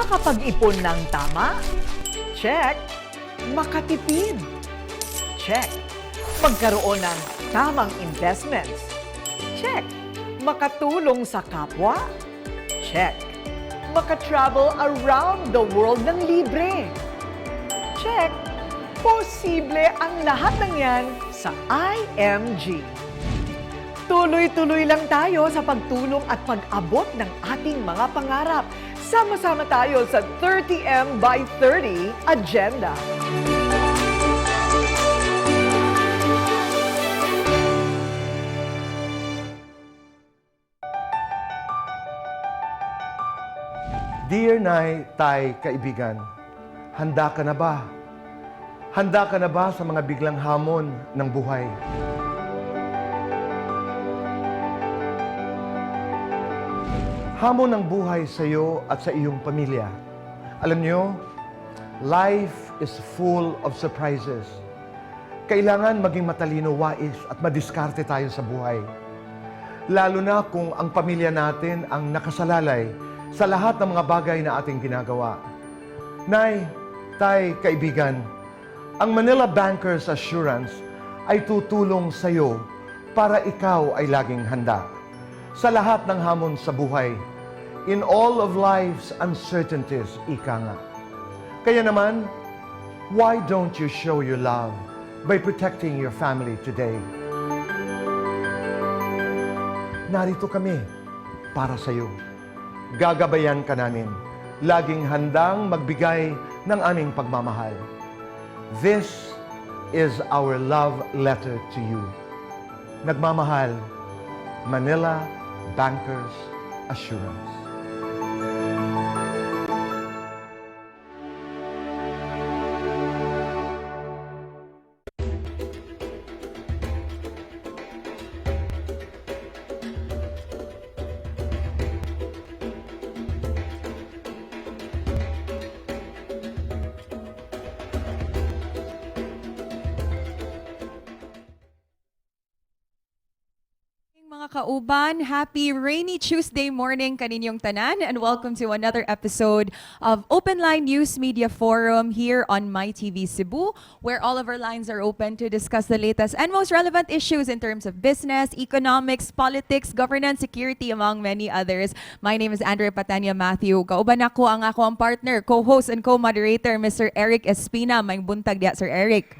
Makapag-ipon ng tama? Check. Makatipid? Check. Magkaroon ng tamang investments? Check. Makatulong sa kapwa? Check. Makatravel around the world ng libre? Check. Posible ang lahat ng yan sa IMG. Tuloy-tuloy lang tayo sa pagtulong at pag-abot ng ating mga pangarap. Sama-sama tayo sa 30M by 30 Agenda. Dear Nay, Tay, kaibigan, handa ka na ba? Handa ka na ba sa mga biglang hamon ng buhay? Hamon ng buhay sa iyo at sa iyong pamilya. Alam niyo, life is full of surprises. Kailangan maging matalino, wais at madiskarte tayo sa buhay. Lalo na kung ang pamilya natin ang nakasalalay sa lahat ng mga bagay na ating ginagawa. Nay, Tay, kaibigan, ang Manila Bankers Assurance ay tutulong sa iyo para ikaw ay laging handa sa lahat ng hamon sa buhay. In all of life's uncertainties, ika nga. Kaya naman, why don't you show your love by protecting your family today? Narito kami para sa iyo. Gagabayan ka namin. Laging handang magbigay ng aming pagmamahal. This is our love letter to you. Nagmamahal, Manila Bankers Assurance. Mga kauban, happy rainy Tuesday morning kaninyong tanan and welcome to another episode of Open Line News Media Forum here on MyTV Cebu, where all of our lines are open to discuss the latest and most relevant issues in terms of business, economics, politics, governance, security, among many others. My name is Andrea Patania Matthew. Kauban ako ang ako ang partner, co-host and co-moderator, Mr. Eric Espina. May buntag diya, Sir Eric.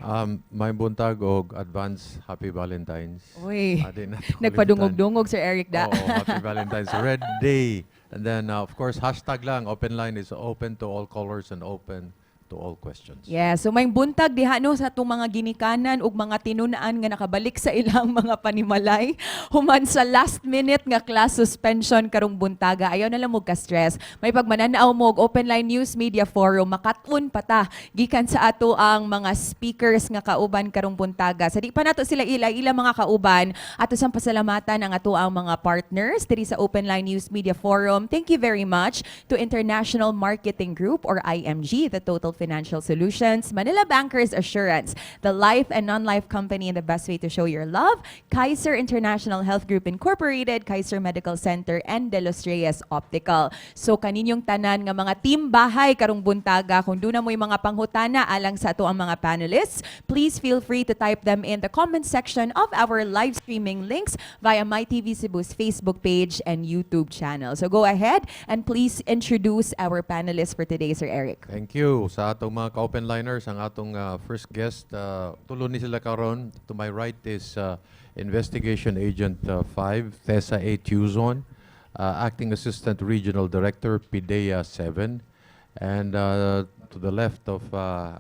May buntag og advance Happy Valentine's. Uy, Ah, di na to nagpadungog-dungog, Sir Eric da. Oo, Happy Valentine's. Red Day. And then, of course, hashtag lang, open line is open to all colors and open to all questions. Yeah, so may buntag diha no sa atong mga ginikanan ug mga tinun-an nga nakabalik sa ilang mga panimalay human sa last minute nga class suspension karong buntaga. Ayaw na lang mo ka-stress. May pagmananaw mo og Open Line News Media Forum makat-on pa ta gikan sa ato ang mga speakers nga kauban karong buntaga. Sa di pa nato sila ila-ila mga kauban, ato sang pasalamatan ang ato ang mga partners diri sa Open Line News Media Forum. Thank you very much to International Marketing Group or IMG, the Total Financial Solutions, Manila Bankers Assurance, the life and non-life company and the best way to show your love, Kaiser International Health Group Incorporated, Kaiser Medical Center, and De Los Reyes Optical. So kaninyong tanan nga mga team bahay karong buntaga, kung duna mo'y mga panghutana alang sa ato ang mga panelists, please feel free to type them in the comment section of our live streaming links via MyTV Cebu's Facebook page and YouTube channel. So go ahead and please introduce our panelists for today, Sir Eric. Thank you sa atong mga ka-open liners. Ang atong first guest, tulo ni sila karon. To my right is Investigation Agent 5, Thessa A. Tuzon, Acting Assistant Regional Director, PIDEA 7. And to the left of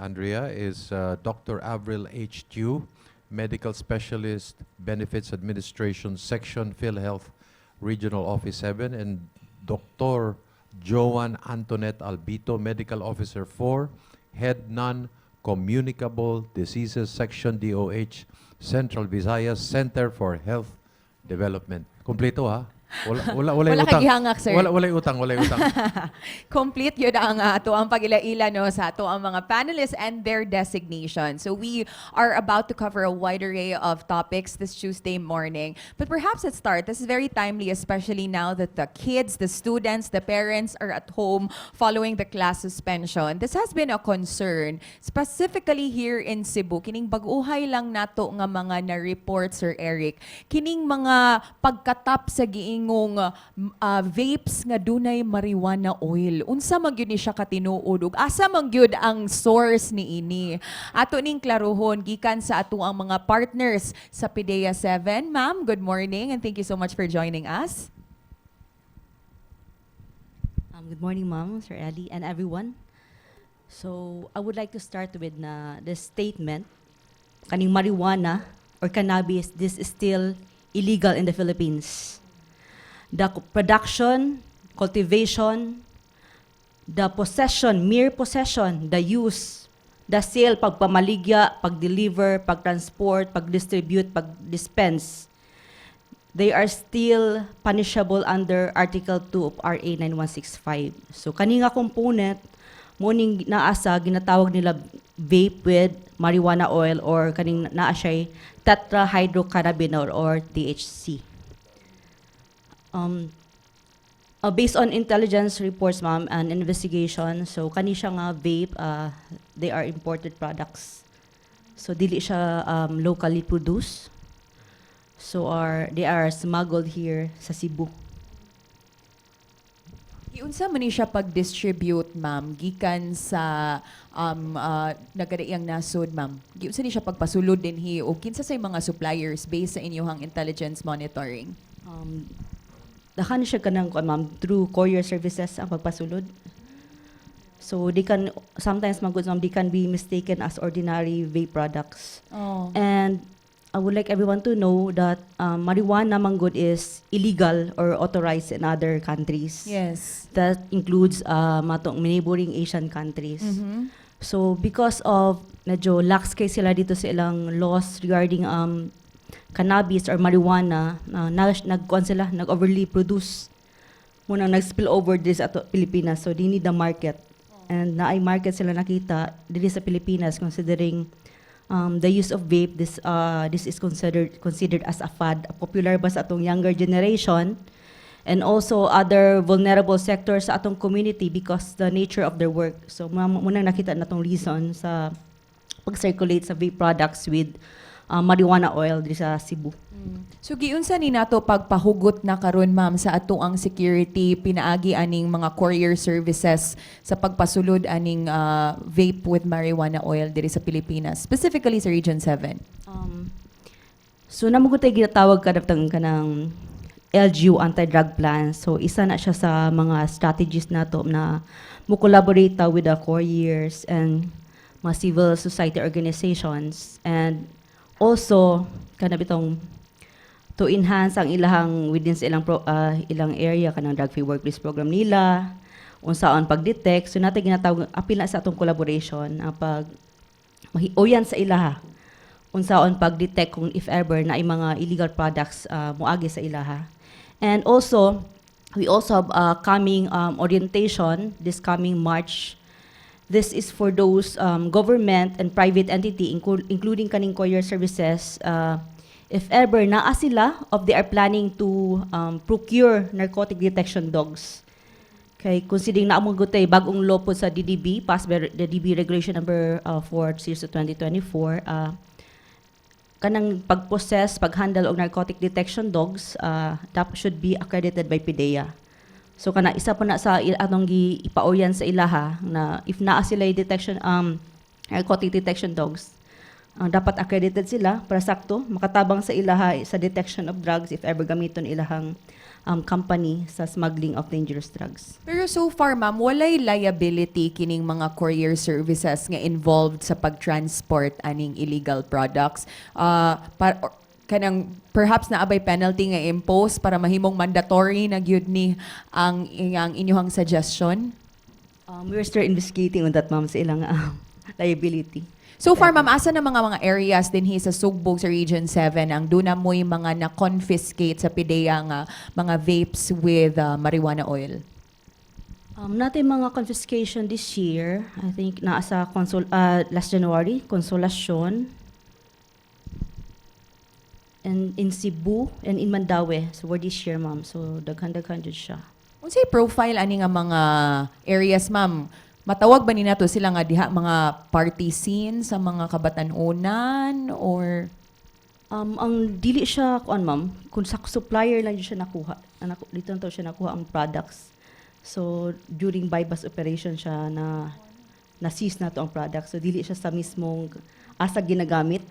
Andrea is Dr. Avril H. Tew, Medical Specialist, Benefits Administration Section, PhilHealth Regional Office 7, and Dr. Joan Antoinette Albito, Medical Officer 4, Head Non-Communicable Diseases Section, DOH, Central Visayas Center for Health Development. Kompleto ha? Wala wala walay Wala utang. kay gihangak, sir. Wala, walay utang, walay utang. Complete yun ang ato ang pag-ila-ila, no, sa ato ang mga panelists and their designation. So we are about to cover a wide array of topics this Tuesday morning. But perhaps let's start. This is very timely, especially now that the kids, the students, the parents are at home following the class suspension. This has been a concern, specifically here in Cebu. Kining bag-uhay lang nato nga mga na-report, Sir Eric. Kining mga pagkatap sa giingong vapes nga dunay marijuana oil. Unsa man gyud ni siya katinuod ug asa man gyud ang source niini? Ato ning klaruhon gikan sa ato ang mga partners sa PDEA 7. Ma'am, good morning and thank you so much for joining us. Good morning, Ma'am, Sir Ali, and everyone. So, I would like to start with na the statement, kaning marijuana or cannabis, this is still illegal in the Philippines. The production, cultivation, the possession, mere possession, the use, the sale, pagpamaligya, pag-deliver, pag-transport, pag-distribute, pag-dispense, they are still punishable under Article 2 of RA 9165. So kani nga component mo ning naa sa ginatawag nila vape with marijuana oil or kaning naa siya tetrahydrocannabinol or THC. Based on intelligence reports, ma'am, and investigation, so kani siya nga vape, they are imported products. So dili siya locally produced. So are they are smuggled here sa Cebu. Giunsa man ni siya pag-distribute, ma'am, gikan sa nagkadaiyang nasod, ma'am? Giunsa ni siya pagpasulod dinhi o kinsa say mga suppliers based sa inyong intelligence monitoring? Daghan siya kanang kuan, ma'am, through courier services ang pagpasulod. So they can sometimes, man gud, ma'am, they can be mistaken as ordinary vape products. And I would like everyone to know that marijuana man gud is illegal or authorized in other countries. That includes atong neighboring Asian countries. So because of medyo lax kay sila dito sa ilang laws regarding cannabis or marijuana, nagkuan sila, nag-overly produce. Mao nang nag-spill over this ato Pilipinas. So they need the market. And naay market sila nakita diri sa Pilipinas, considering the use of vape, this is considered as a fad, popular ba sa atong younger generation and also other vulnerable sectors sa atong community because the nature of their work. So mao nang nakita natong reason sa pag-circulate sa vape products with marijuana oil diri sa Cebu. So giunsa ni nato pagpahugot na karon, ma'am, sa ato ang security pinaagi aning mga courier services sa pagpasulod aning vape with marijuana oil diri sa Pilipinas, specifically sa Region 7? So naa man tay ginatawag kanang kanang LGU anti-drug plan. So isa na siya sa mga strategies nato na mo collaborate ta with the couriers and mga civil society organizations and also kana bitong to enhance ang ilahang within sa ilang area, kanang drug free workplace program nila, unsaon pag-detect. So natin ginatawag apil na sa atong collaboration ang pag mahiuyan sa ilaha unsaon pag-detect kung if ever na mga illegal products moagi sa ilaha. And also, we also have a coming orientation this coming March. This is for those government and private entity, including kaning courier services. If ever naa sila of they are planning to procure narcotic detection dogs. Kay considering naa man gud tay bag-ong law po sa DDB, passed by the DB Regulation number 4 series of 2024, kanang pag-possess, pag-handle og narcotic detection dogs, that should be accredited by PDEA. So kana isa pa na sa atong gi ipaorient sa ilaha na if naa sila detection narcotic detection dogs, dapat accredited sila para sakto makatabang sa ilaha sa detection of drugs if ever gamiton ilahang company sa smuggling of dangerous drugs. Pero so far, ma'am, walay liability kining mga courier services nga involved sa pag-transport aning illegal products? Kanang perhaps naa bay penalty nga impose para mahimong mandatory na gyud ni ang inyong suggestion? We're still investigating on that, ma'am, sa ilang Liability. So far, ma'am, asa na mga areas dinhi sa Sugbo, sa Region 7 ang duna mo'y mga na-confiscate sa PDEA nga mga vapes with marijuana oil? Naa tay mga confiscation this year, I think naa sa last January, Consolacion, and in Cebu and in Mandaue. So we're this year, ma'am. So daghan-daghan jud siya. Unsay profile ani nga mga areas, ma'am? Matawag ba ni nato sila nga diha mga party scene sa mga kabatan-onan or Ang dili siya kuan, ma'am, kung sa supplier lang jud siya nakuha. Anak, dito na to siya nakuha ang products. So during buy-bust operation siya na na seize na to ang product. So dili siya sa mismong asa ginagamit.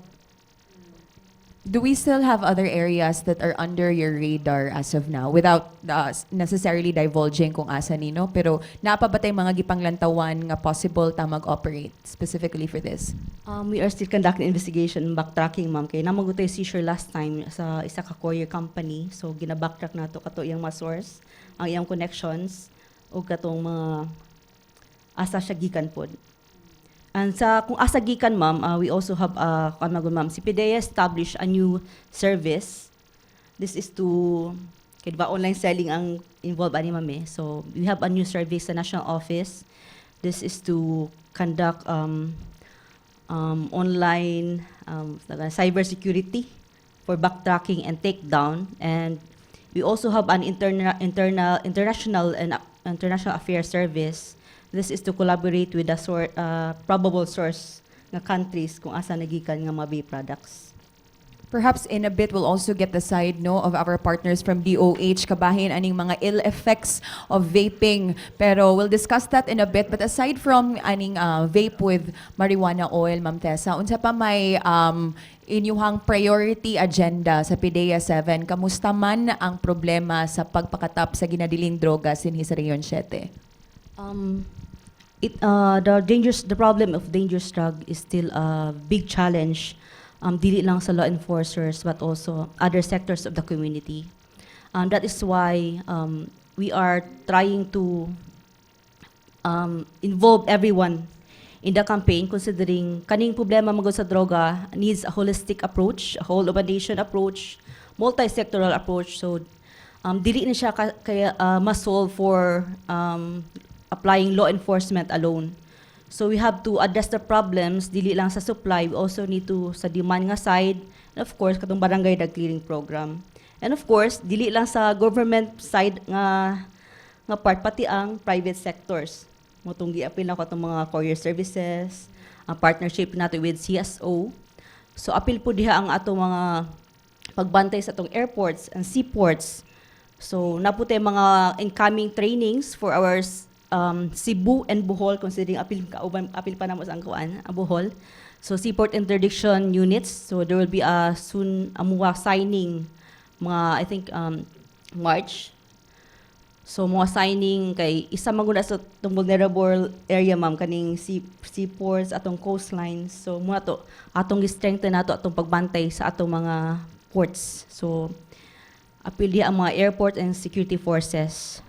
Do we still have other areas that are under your radar as of now without necessarily divulging kung asa nino, pero naa pa ba tay mga gipanglantawan nga possible ta mag-operate specifically for this? We are still conducting investigation, backtracking, ma'am. Kay naa man gud tay seizure last time sa isa ka courier company. So gina-backtrack nato kato iyang mga source, ang iyang connections ug katong mga asa siya gikan pod. And sa kung asa gikan, ma'am, we also have kuan man gud, ma'am, si PDEA established a new service. This is to kay ba online selling ang involved ani, ma'am, eh. So we have a new service sa national office. This is to conduct online cyber security for backtracking and takedown. And we also have an internal, internal, international and international affairs service. This is to collaborate with the probable source nga countries kung asa nagikan nga mga vape products. Perhaps in a bit we'll also get the side, no, of our partners from DOH kabahin aning mga ill effects of vaping. Pero we'll discuss that in a bit. But aside from aning vape with marijuana oil, Ma'am Tessa, unsa pa may inyuhang priority agenda sa PDEA 7? Kamusta man ang problema sa pagpakatap sa ginadiling droga dinhi sa Region 7? It, the dangerous, the problem of dangerous drug is still a big challenge. Dili lang sa law enforcers but also other sectors of the community. That is why we are trying to involve everyone in the campaign, considering kaning problema man gud sa droga needs a holistic approach, a whole of a nation approach, multi-sectoral approach. So dili na siya kaya ma-solve for applying law enforcement alone. So we have to address the problems dili lang sa supply, we also need to sa demand nga side, and of course katong barangay drug clearing program. And of course, dili lang sa government side nga part, pati ang private sectors. Mao tong giapil nako atong mga courier services, ang partnership nato with CSO. So apil po diha ang atong mga pagbantay sa atong airports and seaports. So naa po tay mga incoming trainings for our Cebu and Bohol, considering apil kauban, apil pa namo sa ang kuan, ang Bohol. So seaport interdiction units. So there will be a soon a MOA signing mga, I think, March. So mga signing kay isa man gud na sa atong vulnerable area, ma'am, kaning seaports, atong coastlines. So mao to atong gi-strengthen nato atong pagbantay sa atong mga ports. So apil diha ang mga airport and security forces.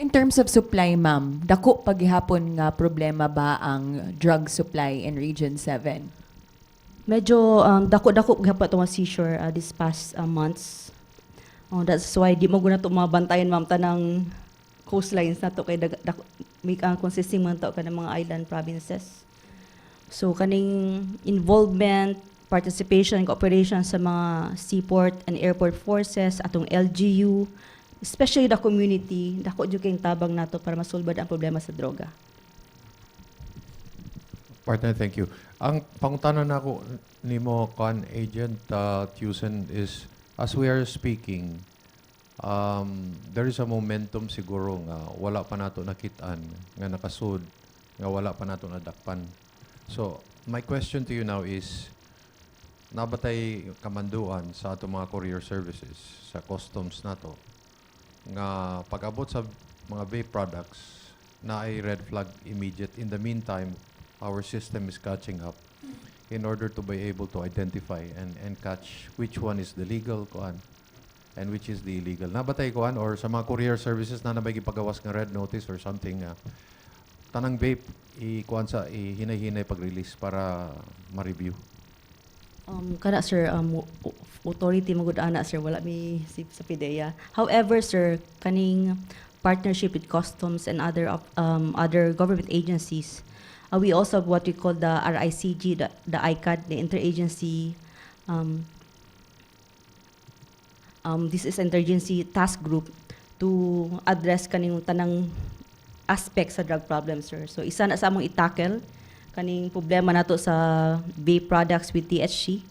In terms of supply, ma'am, dako paghihapon nga problema ba ang drug supply in Region 7? Medyo dako-dako gihapon atong mga seizure this past months. Oh, that's why di man gud nato mabantayan, ma'am, tanang coastlines nato kay dako, may ang consisting man to kanang mga island provinces. So kaning involvement, participation, cooperation sa mga seaport and airport forces, atong LGU, especially the community, dako jud kayong tabang nato para masulbad ang problema sa droga. Partner, thank you. Ang pangutana nako nimo kan Agent Tucson is, as we are speaking, there is a momentum siguro nga wala pa nato nakitaan nga nakasud, nga wala pa nato nadakpan. So, my question to you now is, naa ba tay kamanduan sa atong mga courier services, sa customs nato, nga pag-abot sa mga vape products naay red flag immediate? In the meantime, our system is catching up in order to be able to identify and catch which one is the legal kuan and which is the illegal. Naa ba tay kuan or sa mga courier services na naa bay gipagawas nga red notice or something nga Tanang vape i-kuan sa ihinay-hinay pag-release para ma-review. Kana sir, authority mo gud ana sir, wala mi si, sa PDEA. However, sir, kaning partnership with customs and other government agencies, we also have what we call the RICG, the ICAD, the interagency this is interagency task group to address kaning tanang aspect sa drug problem, sir. So isa na sa among i-tackle kaning problema nato sa vape products with THC.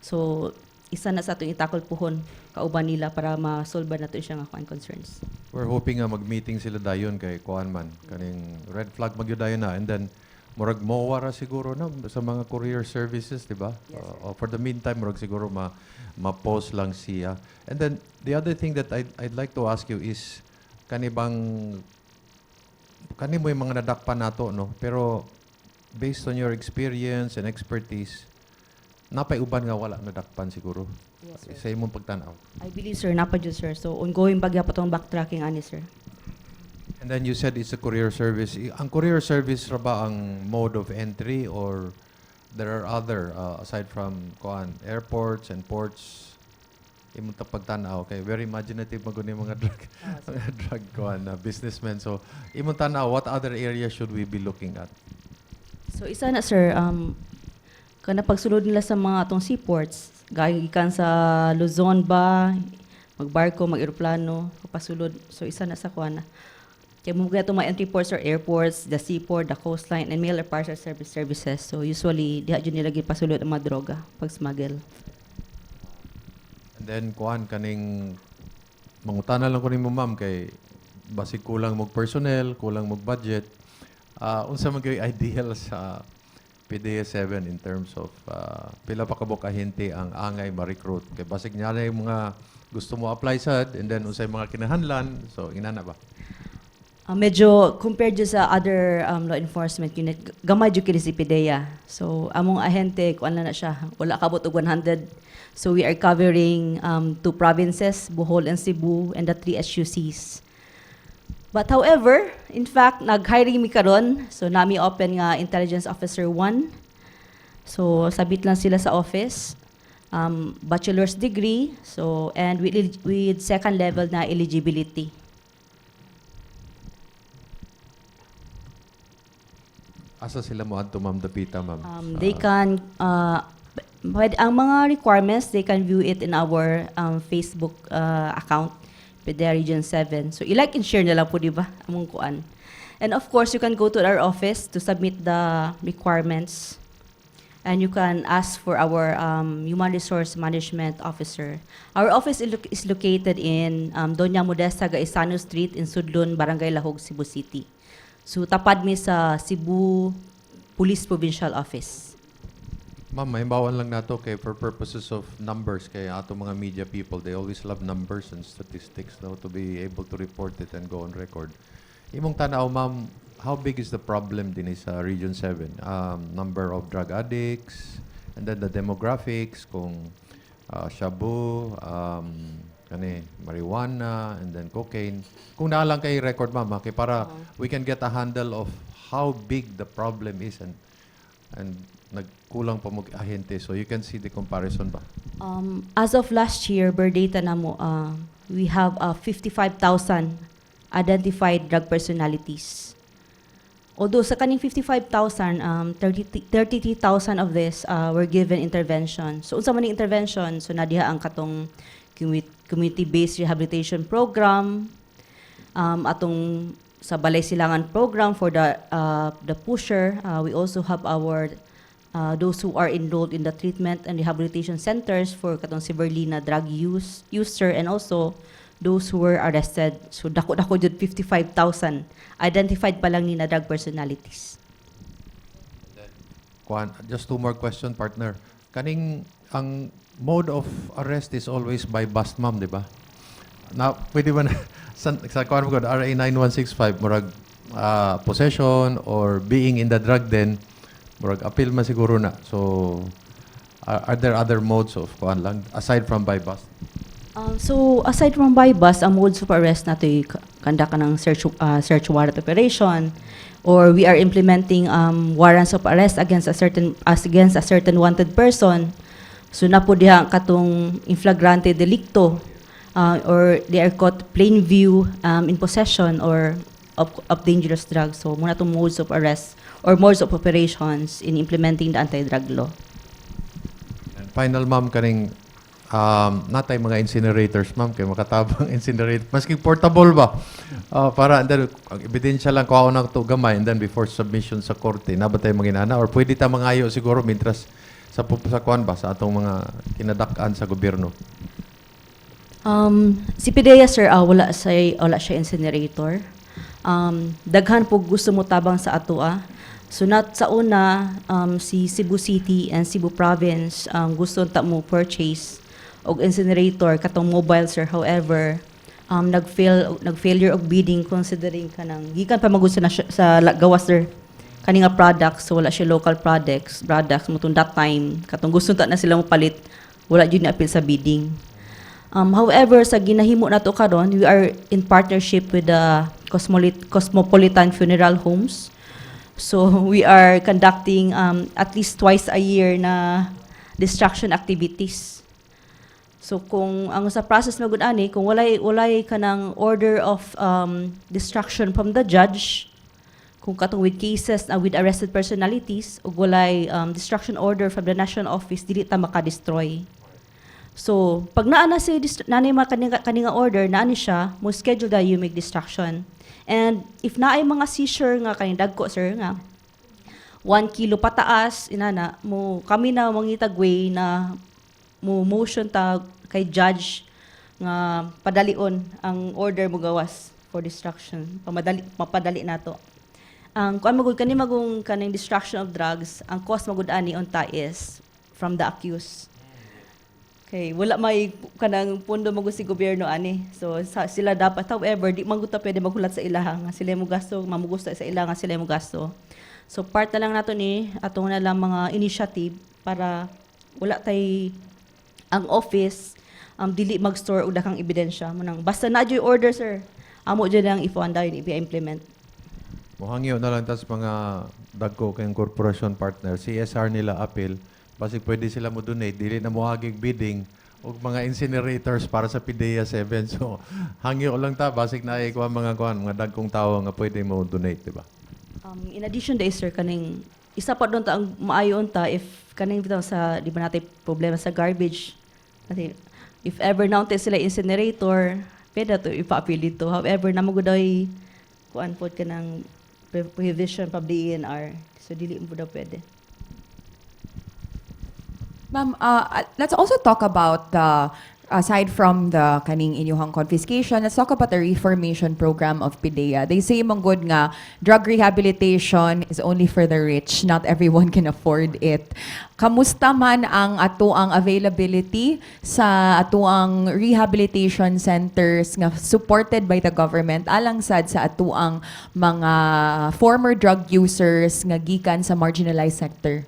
So isa na sa atong i-tackle puhon kauban nila para ma-solve nato siya nga kuan concerns. We're hoping nga mag-meeting sila dayon kay kuan man kaning red flag magyud dayon na and then murag MOA ra siguro na sa mga courier services, di ba? Yes, sir. For the meantime, murag siguro ma ma-pause lang siya. And then the other thing that I'd like to ask you is kani bang kani mo yung mga nadakpan nato, no? Pero based on your experience and expertise, napay uban nga wala nadakpan siguro Yes, sir. sa imong pagtan-aw? I believe, sir, napa jud, sir. So ongoing pa gyapon tong backtracking ani, sir. And then you said it's a courier service. Ang courier service ra ba ang mode of entry or there are other aside from kuan airports and ports, imong ta pagtan-aw? Kay very imaginative man gud ni mga drug kuan na businessmen. So imong tan-aw, what other areas should we be looking at? So isa na sir, kana pagsulod nila sa mga atong seaports, gaya gikan sa Luzon ba, magbarko, mag-eroplano, pasulod. So isa na sa kuan na. Kay mo kaya mga entry ports or airports, the seaport, the coastline, and mail or parcel services. So usually, diha jud nila gipasulod ang mga droga pag smuggle. And then kuan kaning mangutana lang ko nimo, ma'am, kay basig kulang mo personnel, kulang mo budget. Unsa man gyud ideal sa PDEA 7 in terms of pila pa kabuk ahente ang angay ma-recruit? Kay basig niya na yung mga gusto mo apply sad and then unsay mga kinahanglan, so inana ba? Medyo compared jud sa other law enforcement unit, gamay jud kini si PDEA. So among ahente kuan lang na siya, wala kabot og 100. So we are covering two provinces, Bohol and Cebu, and the three SUCs. But however, in fact, nag-hiring mi karon. So nami open nga Intelligence Officer 1. So sabit lang sila sa office. Bachelor's degree, so and with second level na eligibility. Asa sila mo adto, Ma'am Dapita, ma'am? They can, pwede, ang mga requirements, they can view it in our Facebook account, PDEA Region 7. So, i-like and share na lang po, di ba? Among kuan. And of course, you can go to our office to submit the requirements. And you can ask for our Human Resource Management Officer. Our office is located in Doña Modesta Gaisano Street in Sudlon, Barangay Lahug, Cebu City. So, tapad mi sa Cebu Police Provincial Office. Ma'am, mahimbawan lang nato kay for purposes of numbers kay ato mga media people, they always love numbers and statistics, no, to be able to report it and go on record. Imong tanaw, ma'am, how big is the problem din sa Region 7? Number of drug addicts and then the demographics kung shabu, kani marijuana and then cocaine. Kung naa lang kay record, ma'am, ha, kay para we can get a handle of how big the problem is and nagkulang pa mo ahente, so you can see the comparison ba? As of last year, per data namo, we have 55,000 identified drug personalities. Although sa kaning 55,000, 30 33,000 of this were given intervention. So unsa man ning intervention? So nadiha ang katong community-based rehabilitation program, atong sa Balay Silangan program for the pusher. We also have our those who are enrolled in the treatment and rehabilitation centers for katong severely na drug use user and also those who were arrested. So dako-dako jud, 55,000 identified pa lang ni na drug personalities. Kuan, just two more question, partner. Kaning ang mode of arrest is always by bust, ma'am, di ba? Na pwede ba na sa kuan mo gud RA 9165, murag possession or being in the drug den, murag appeal man siguro na. So are there other modes of kuan lang aside from by bust? So aside from buy bust, ang modes of arrest nato kanda ka ng search warrant operation or we are implementing warrants of arrest against a certain wanted person. So naa po diha katong in flagrante delicto or they are caught plain view in possession or of dangerous drugs. So mao na tong modes of arrest or modes of operations in implementing the anti-drug law. And final, ma'am, kaning naa tay mga incinerators, ma'am, kay makatabang incinerator. Maski portable ba? Para, and then, ang ebidensya lang ko na to gamay, and then before submission sa korte, naa ba tay mga inana? Or pwede ta mangayo siguro mintras sa kuan ba, sa atong mga kinadak-an sa gobyerno? Si PDEA, sir, wala siya incinerator. Daghan po gusto mo tabang sa atoa. So not sa una, si Cebu City and Cebu Province gusto ta mo purchase og incinerator katong mobile, sir. However, nag-failure og bidding considering kanang gikan pa magud sa gawas, sir, kani nga products, so wala siya local products mao tong that time katong gusto ta na sila mo palit, wala jud na appeal sa bidding. However, sa ginahimo nato karon, we are in partnership with the Cosmopolitan Funeral Homes. So we are conducting at least twice a year na destruction activities. So kung ang sa process magud ani, kung walay kanang order of destruction from the judge, kung katong with cases with arrested personalities ug walay destruction order from the national office, dili ta maka-destroy. So, pag naa na si naa mga kani nga order, naa ni siya, mo schedule da you make destruction. And if naay mga seizure nga kaning dagko, sir, nga 1 kilo pataas inana mo, kami na mangitag way na mo motion ta kay judge nga padalion ang order mo gawas for destruction, pamadali mapadali nato ang kuan magud kani magong kaning destruction of drugs. Ang cost magud ani unta is from the accused. Okay, wala may kanang pundo magud si gobyerno ani. So sila dapat, however, di man gud ta pwede maghulat sa ilaha nga sila mo gasto, mamugusto sa ila nga sila mo gasto. So part na lang nato ni atong na lang mga initiative para wala tay ang office dili mag-store og dakang ebidensya mo nang basta na jud order, sir. Amo jud ang i-fund i-implement. Muhangyo na lang tas mga dagko kayong corporation partner, CSR nila appeal, basig pwede sila mo donate, dili na moagig bidding og mga incinerators para sa PDEA 7. So, hangyo lang ta, basig na kuha mga kuan, mga dagkong tao nga pwede mo donate, di ba? In addition day, sir, kaning isa pa doon ta ang maayo unta if kaning bitaw sa di ba natin problema sa garbage. Kasi if ever naunti sila incinerator, pwede to ipa-appeal dito. However, namaguday kuan pod kanang prohibition pa DENR. So dili mo daw pwede. Ma'am, let's also talk about the aside from the kaning inyuhang confiscation, let's talk about the reformation program of PDEA. They say manggod nga drug rehabilitation is only for the rich, not everyone can afford it. Kamusta man ang atoang availability sa atoang rehabilitation centers nga supported by the government alang sad sa atoang mga former drug users nga gikan sa marginalized sector?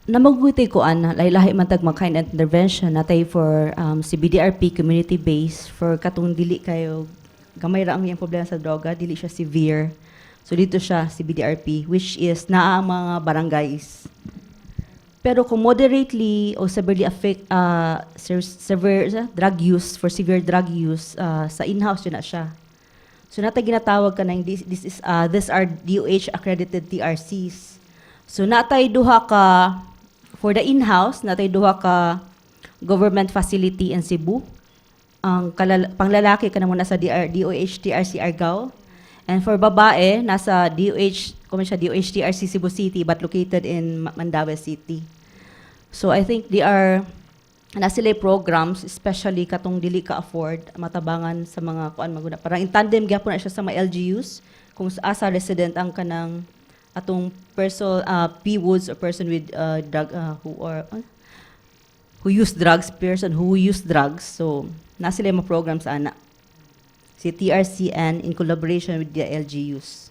Namagutay ko an lahi-lahi man tag mga kind intervention natay for si BDRP community based for katong dili kayo gamay ra ang iyang problema sa droga, dili siya severe. So dito siya si BDRP, which is naa ang mga barangays. Pero kung moderately o severely affect severe drug use, for severe drug use, sa in-house yun na siya. So nata ginatawag ka ng this is these are DOH accredited TRCs. So natay duha ka for the in-house, natay duha ka government facility in Cebu. Ang panglalaki ka na muna sa DOH TRC Argao. And for babae, nasa DOH, kung siya, DOH TRC Cebu City but located in Mandaue City. So I think they are na sila programs, especially katong dili ka afford matabangan sa mga kuan maguna. Parang in tandem gyapon na siya sa mga LGUs kung sa asa resident ang kanang atong person PWUDs or person with drug who use drugs, person who use drugs. So na sila mga programs ana si TRCN in collaboration with the LGUs.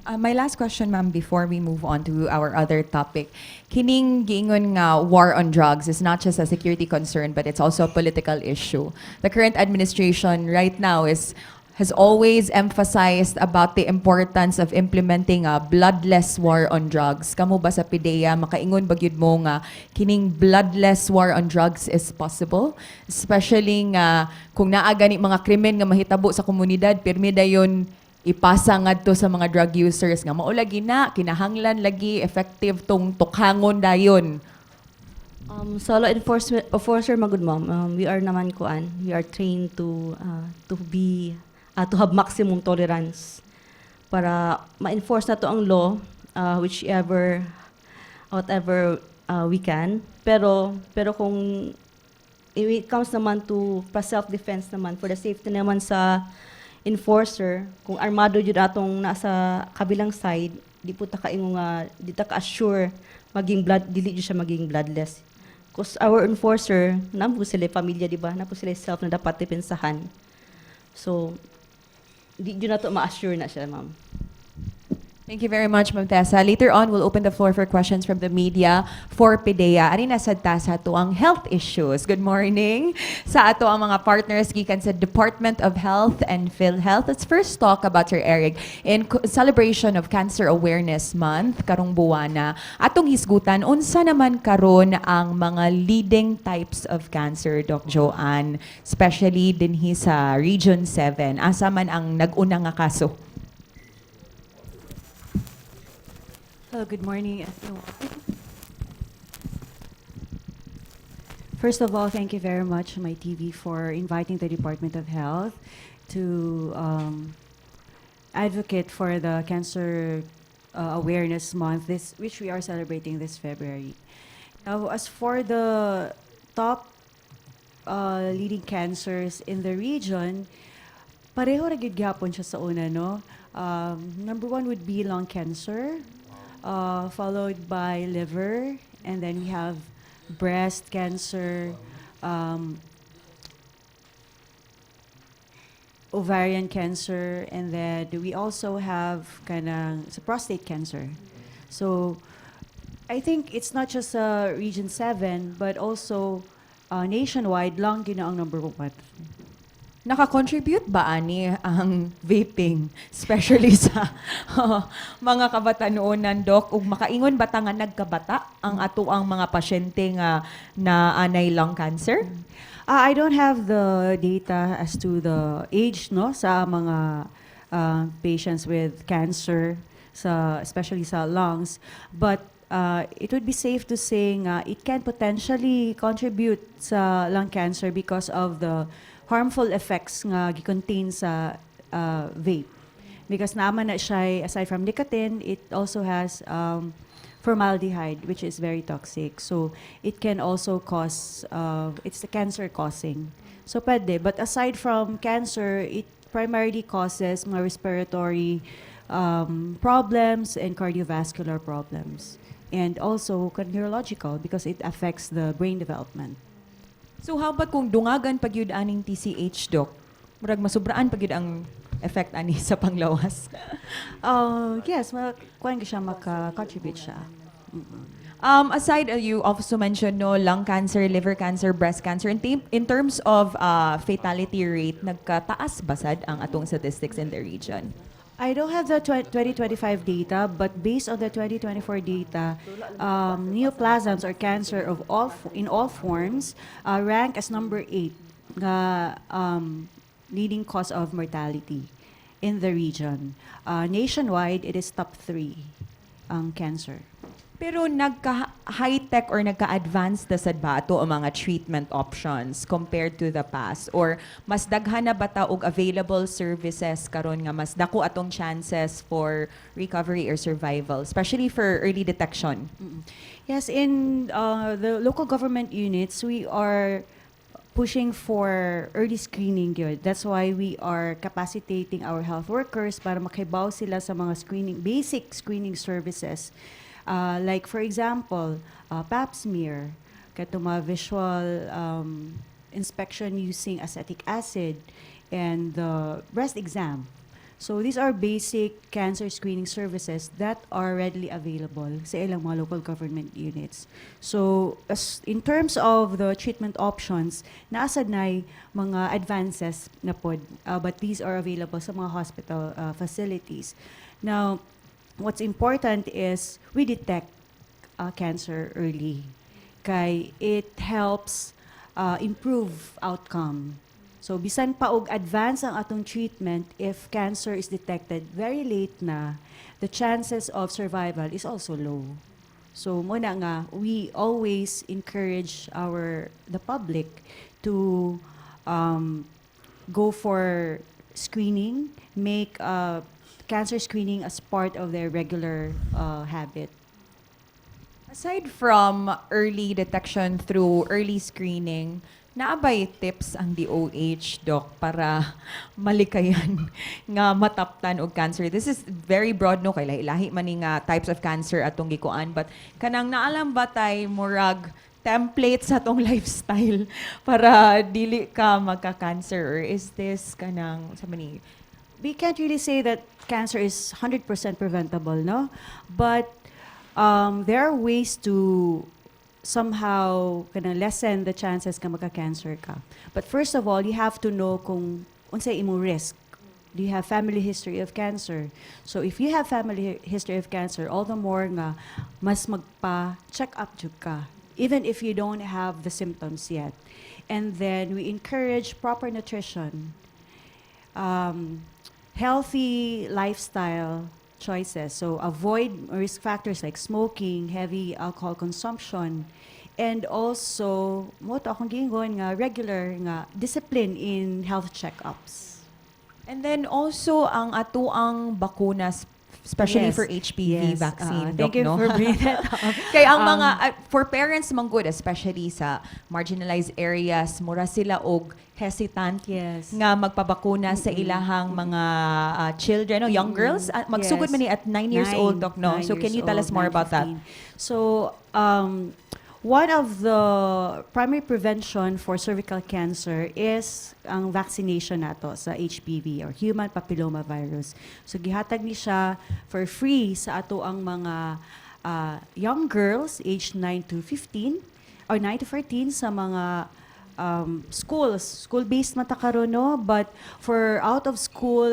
My last question, ma'am, before we move on to our other topic. Kining giingon nga war on drugs is not just a security concern, but it's also a political issue. The current administration right now is has always emphasized about the importance of implementing a bloodless war on drugs. Kamo ba sa PDEA, makaingon ba gyud mo nga kining bloodless war on drugs is possible? Especially nga kung naa gani mga krimen nga mahitabo sa komunidad, pirmi dayon ipasa ngadto sa mga drug users nga mao lagi na kinahanglan lagi effective tong tukhangon dayon. Sa law enforcement enforcer magud, ma'am, we are naman kuan, we are trained to have maximum tolerance para ma-enforce nato ang law whichever whatever we can. Pero kung if it comes naman to pa self-defense naman, for the safety naman sa enforcer, kung armado jud atong nasa kabilang side, di po ta kaingon nga di ta ka-assure maging blood dili jud siya maging bloodless. 'Cause our enforcer, naa po sila pamilya, di ba? Naa po sila self na dapat depensahan. So di jud nato ma-assure na siya, ma'am. Thank you very much, Ma'am Tessa. Later on, we'll open the floor for questions from the media for PDEA. Ari na sad ta sa atoang health issues. Good morning sa atoang mga partners gikan sa Department of Health and PhilHealth. Let's first talk about Sir Eric. In celebration of Cancer Awareness Month, karong buwana, atong hisgutan, unsa naman karon ang mga leading types of cancer, Doc Joanne, especially dinhi sa Region 7? Asa man ang nag-una nga kaso? Hello, good morning, everyone. First of all, thank you very much, MyTV, for inviting the Department of Health to advocate for the Cancer Awareness Month, which we are celebrating this February. Now, as for the top leading cancers in the region, pareho ra gyud gihapon siya sa una, no? Number one would be lung cancer, followed by liver, and then we have breast cancer, ovarian cancer, and then we also have kanang sa prostate cancer. So I think it's not just Region 7, but also nationwide, lung gyud na ang number one. Naka-contribute ba ani ang vaping, especially sa mga kabatanuonan, Doc? Ug makaingon ba ta nga nagkabata ang atoang mga pasyente nga na anay lung cancer? I don't have the data as to the age, no, sa mga patients with cancer sa especially sa lungs, but it would be safe to say nga it can potentially contribute sa lung cancer because of the harmful effects nga gi-contain sa vape, because naman na siya, aside from nicotine, it also has formaldehyde, which is very toxic. So it can also cause, it's the cancer causing. So pwede. But aside from cancer, it primarily causes mga respiratory problems and cardiovascular problems. And also neurological because it affects the brain development. So how about kung dungagan pag yun aning TCH, Doc? Murag masubraan pag yun ang effect ani sa panglawas. Yes, kuan siya, maka-contribute siya. Aside, you also mentioned, no, lung cancer, liver cancer, breast cancer. In terms of fatality rate, nagkataas ba sad ang atong statistics in the region? I don't have the 2025 data, but based on the 2024 data, neoplasms or cancer of all in all forms rank as number 8 nga leading cause of mortality in the region. Nationwide, it is top 3 ang cancer. Pero nagka-high-tech or nagka-advanced na sad ba ato ang mga treatment options compared to the past? Or mas daghan na ba ta og available services karon nga mas dako atong chances for recovery or survival, especially for early detection? Yes, in the local government units, we are pushing for early screening gyud. That's why we are capacitating our health workers para makahibaw sila sa mga screening, basic screening services. Like for example, pap smear, kato mga visual inspection using acetic acid, and the breast exam. So these are basic cancer screening services that are readily available sa ilang mga local government units. So as in terms of the treatment options, naa sad nay mga advances na pod, but these are available sa mga hospital facilities. Now, what's important is we detect cancer early. Kay it helps improve outcome. So bisan pa og advance ang atong treatment, if cancer is detected very late na, the chances of survival is also low. So mao na nga we always encourage our the public to go for screening, make cancer screening as part of their regular habit. Aside from early detection through early screening, naa bay tips ang DOH, Doc, para malikayan nga mataptan og cancer? This is very broad, no, kay lahi-lahi man ni nga types of cancer atong gikuan, but kanang naa lang ba tay murag template sa atong lifestyle para dili ka magka-cancer, or is this kanang sa mani? We can't really say that cancer is 100% preventable, no? But there are ways to somehow kana lessen the chances ka magka-cancer ka. But first of all, you have to know kung unsay imong risk. Do you have family history of cancer? So if you have family history of cancer, all the more nga mas magpa-check up jud ka, even if you don't have the symptoms yet. And then we encourage proper nutrition, healthy lifestyle choices. So avoid risk factors like smoking, heavy alcohol consumption, and also, mao to akong giingon nga regular nga discipline in health checkups. And then also ang atoang bakunas, especially for HPV vaccine, Doc, Thank you no? for bringing that up. Kay ang mga for parents man gud, especially sa marginalized areas, mura sila og hesitant nga magpabakuna sa ilahang mga children, no, young girls. Magsugod man ni at 9 years old, Doc, no? 9 So can years you tell us old, more 9, about that? 15. So, one of the primary prevention for cervical cancer is ang vaccination nato sa HPV or human papilloma virus. So gihatag ni siya for free sa atoang mga young girls aged 9 to 15 or 9 to 14 sa mga schools, school-based man ta karon, no? But for out of school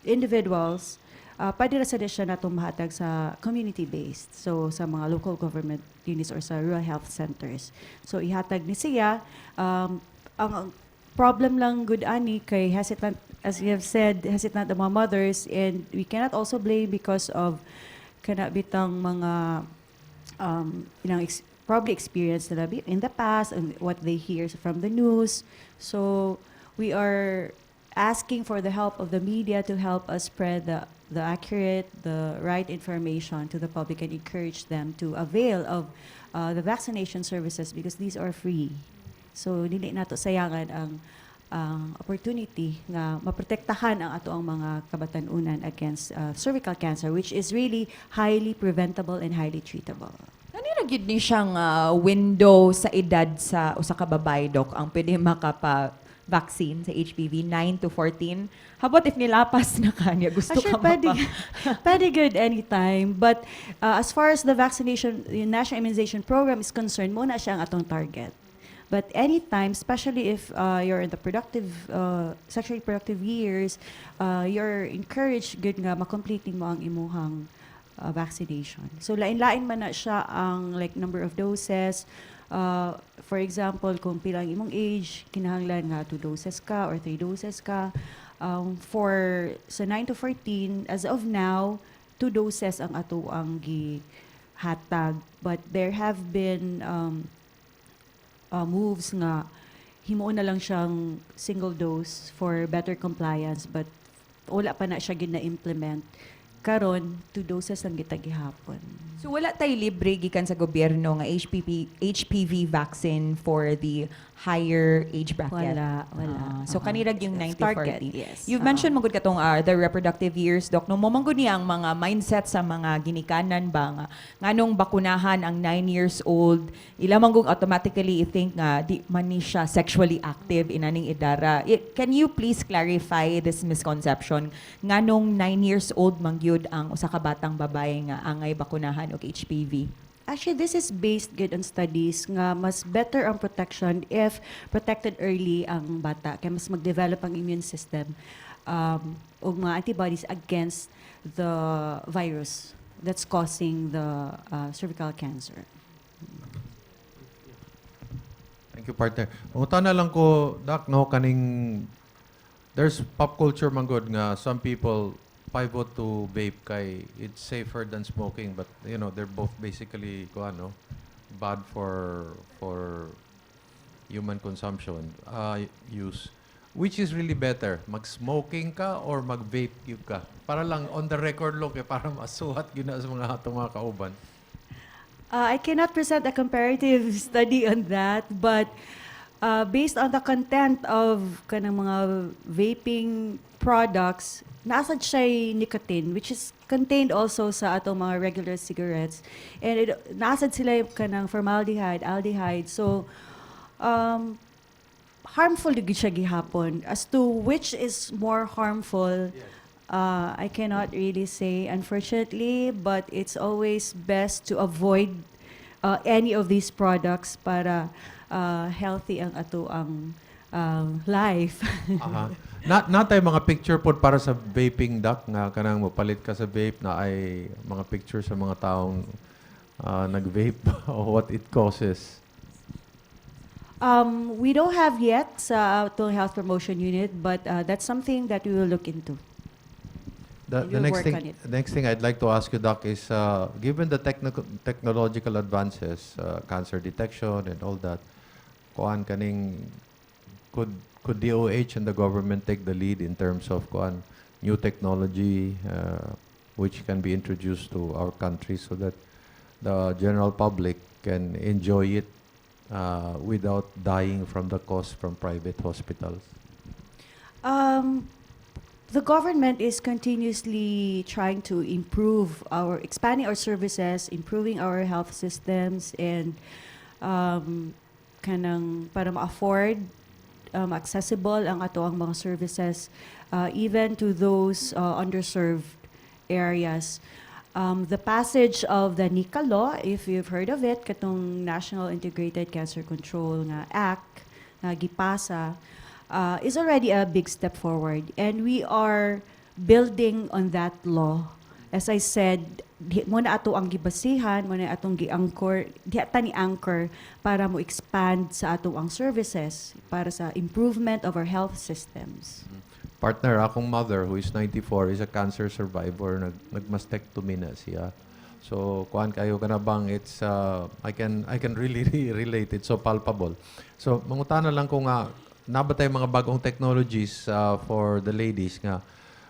individuals, pwede ra sad siya nato mahatag sa community-based. So, sa mga local government units or sa rural health centers. So, ihatag ni siya. Ang problem lang gud ani kay hesitant, as you have said, hesitant ang mga mothers, and we cannot also blame because of kana bitang mga ilang probably experience nila in the past and what they hear from the news. So we are asking for the help of the media to help us spread the accurate, the right information to the public and encourage them to avail of the vaccination services because these are free. So dili nato sayangan ang opportunity nga maprotektahan ang atoang mga kabatan-unan against cervical cancer, which is really highly preventable and highly treatable. Ano ra gyud ni siyang window sa edad sa usa ka babae, Doc, ang pwede makapa-vaccine sa HPV, 9 to 14? How about if nilapas na kanya, gusto Actually, ka pwede, mapa pwede gud anytime. But as far as the vaccination, the National Immunization Program is concerned, mao na siya ang atong target. But anytime, especially if you're in the sexually productive years, you're encouraged gud nga ma-complete mo ang imuhang vaccination. So lain-lain man na siya ang like number of doses. For example, kung pila ang imong age, kinahanglan nga 2 doses ka or 3 doses ka. For sa 9 to 14, as of now, 2 doses ang atoang gihatag. But there have been moves nga himuon na lang siyang single dose for better compliance, but wala pa na siya gina-implement. Karon, 2 doses lang kita gihapon. So wala tay libre gikan sa gobyerno nga HPV HPV vaccine for the higher age bracket? Wala, wala. Ah, so Oo. kanirag yung 90 Target, 40. yes. You've Oo. mentioned magud katong the reproductive years, Doc. No, mao man gud niya ang mga mindset sa mga ginikanan ba nga nganong bakunahan ang 9 years old, ila man gud automatically think nga di man ni siya sexually active inaning edara. Can you please clarify this misconception, nganong 9 years old man gyud ang usa ka batang babae nga angay bakunahan og HPV? Actually, this is based good on studies nga mas better ang protection if protected early ang bata. Kaya mas mag-develop ang immune system ug mga antibodies against the virus that's causing the cervical cancer. Thank you, partner. Mangutana lang ko, Doc, no, kaning there's pop culture man gud nga some people pivot to vape kay it's safer than smoking, but they're both basically ko ano, bad for human consumption, use. Which is really better, mag-smoking ka or mag-vape gyud ka? Para lang on the record look eh, para masuhat gyud na sa mga atong mga kauban. I cannot present a comparative study on that, but based on the content of kanang mga vaping products, naa sad siya nicotine, which is contained also sa atong mga regular cigarettes. And naa sad sila yung kanang formaldehyde, aldehyde. So, harmful gyud siya gihapon. As to which is more harmful, I cannot really say, unfortunately, but it's always best to avoid any of these products para healthy ang ato ang life. Aha. Naa tay mga picture pod para sa vaping, Doc, nga kanang mopalit ka sa vape na ay mga picture sa mga taong nag-vape o what it causes? We don't have yet sa atong health promotion unit, but that's something that we will look into. The And the we'll next work thing on it. The next thing I'd like to ask you, Doc, is given the technological advances, cancer detection and all that, kuan kaning could DOH and the government take the lead in terms of kuan new technology which can be introduced to our country so that the general public can enjoy it without dying from the cost from private hospitals? The government is continuously trying to improve our, expanding our services, improving our health systems, and kanang para ma-afford, accessible ang ato ang mga services, even to those underserved areas. The passage of the NICA law, if you've heard of it, katong National Integrated Cancer Control nga Act, nga gipasa, is already a big step forward. And we are building on that law. As I said, mao na ato ang gibasihan, mao na atong gi-anchor, diha ta ni anchor para mo expand sa ato ang services para sa improvement of our health systems. Partner, akong mother who is 94 is a cancer survivor. Nag-mastectomy na siya. So, kuan kayo ka na bang it's I can really relate. It's so palpable. So, mangutana lang ko nga naa ba tay mga bagong technologies for the ladies nga,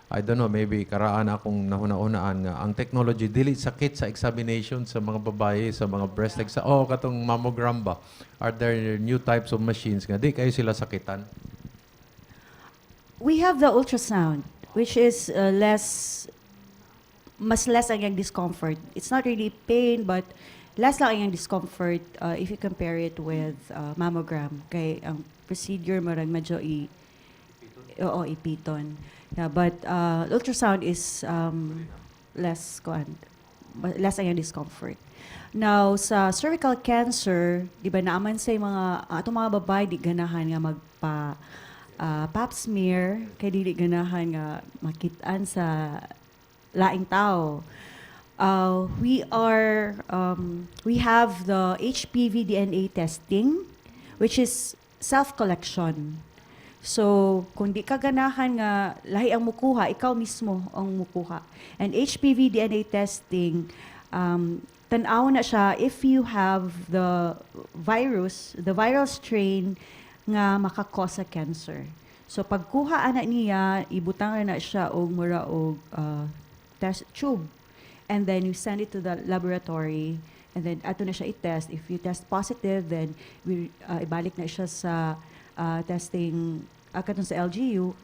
I don't know, maybe karaan akong nahuna-hunaan nga ang technology dili sakit sa examination sa mga babae sa mga breast exam oh, katong mammogram ba? Are there new types of machines nga di kayo sila sakitan? We have the ultrasound, which is less, mas less ang iyang discomfort. It's not really pain, but less lang ang iyang discomfort if you compare it with mammogram. Kay ang procedure marag medyo i oo, ipiton. Yeah, but ultrasound is less kuan, less ang iyang discomfort. Now, sa cervical cancer, di ba naaman sa mga atong mga babae di ganahan nga magpa pap smear kay dili ganahan nga makitaan sa laing tao. We have the HPV DNA testing, which is self-collection. So, kung di ka ganahan nga lahi ang mukuha, ikaw mismo ang mukuha. And HPV DNA testing, tan-aw na siya if you have the virus, the viral strain nga maka-cause sa cancer. So pagkuha ana niya, ibutang na siya og mura og test tube. And then you send it to the laboratory and then ato na siya i-test. If you test positive, then we ibalik na siya sa testing katong sa LGU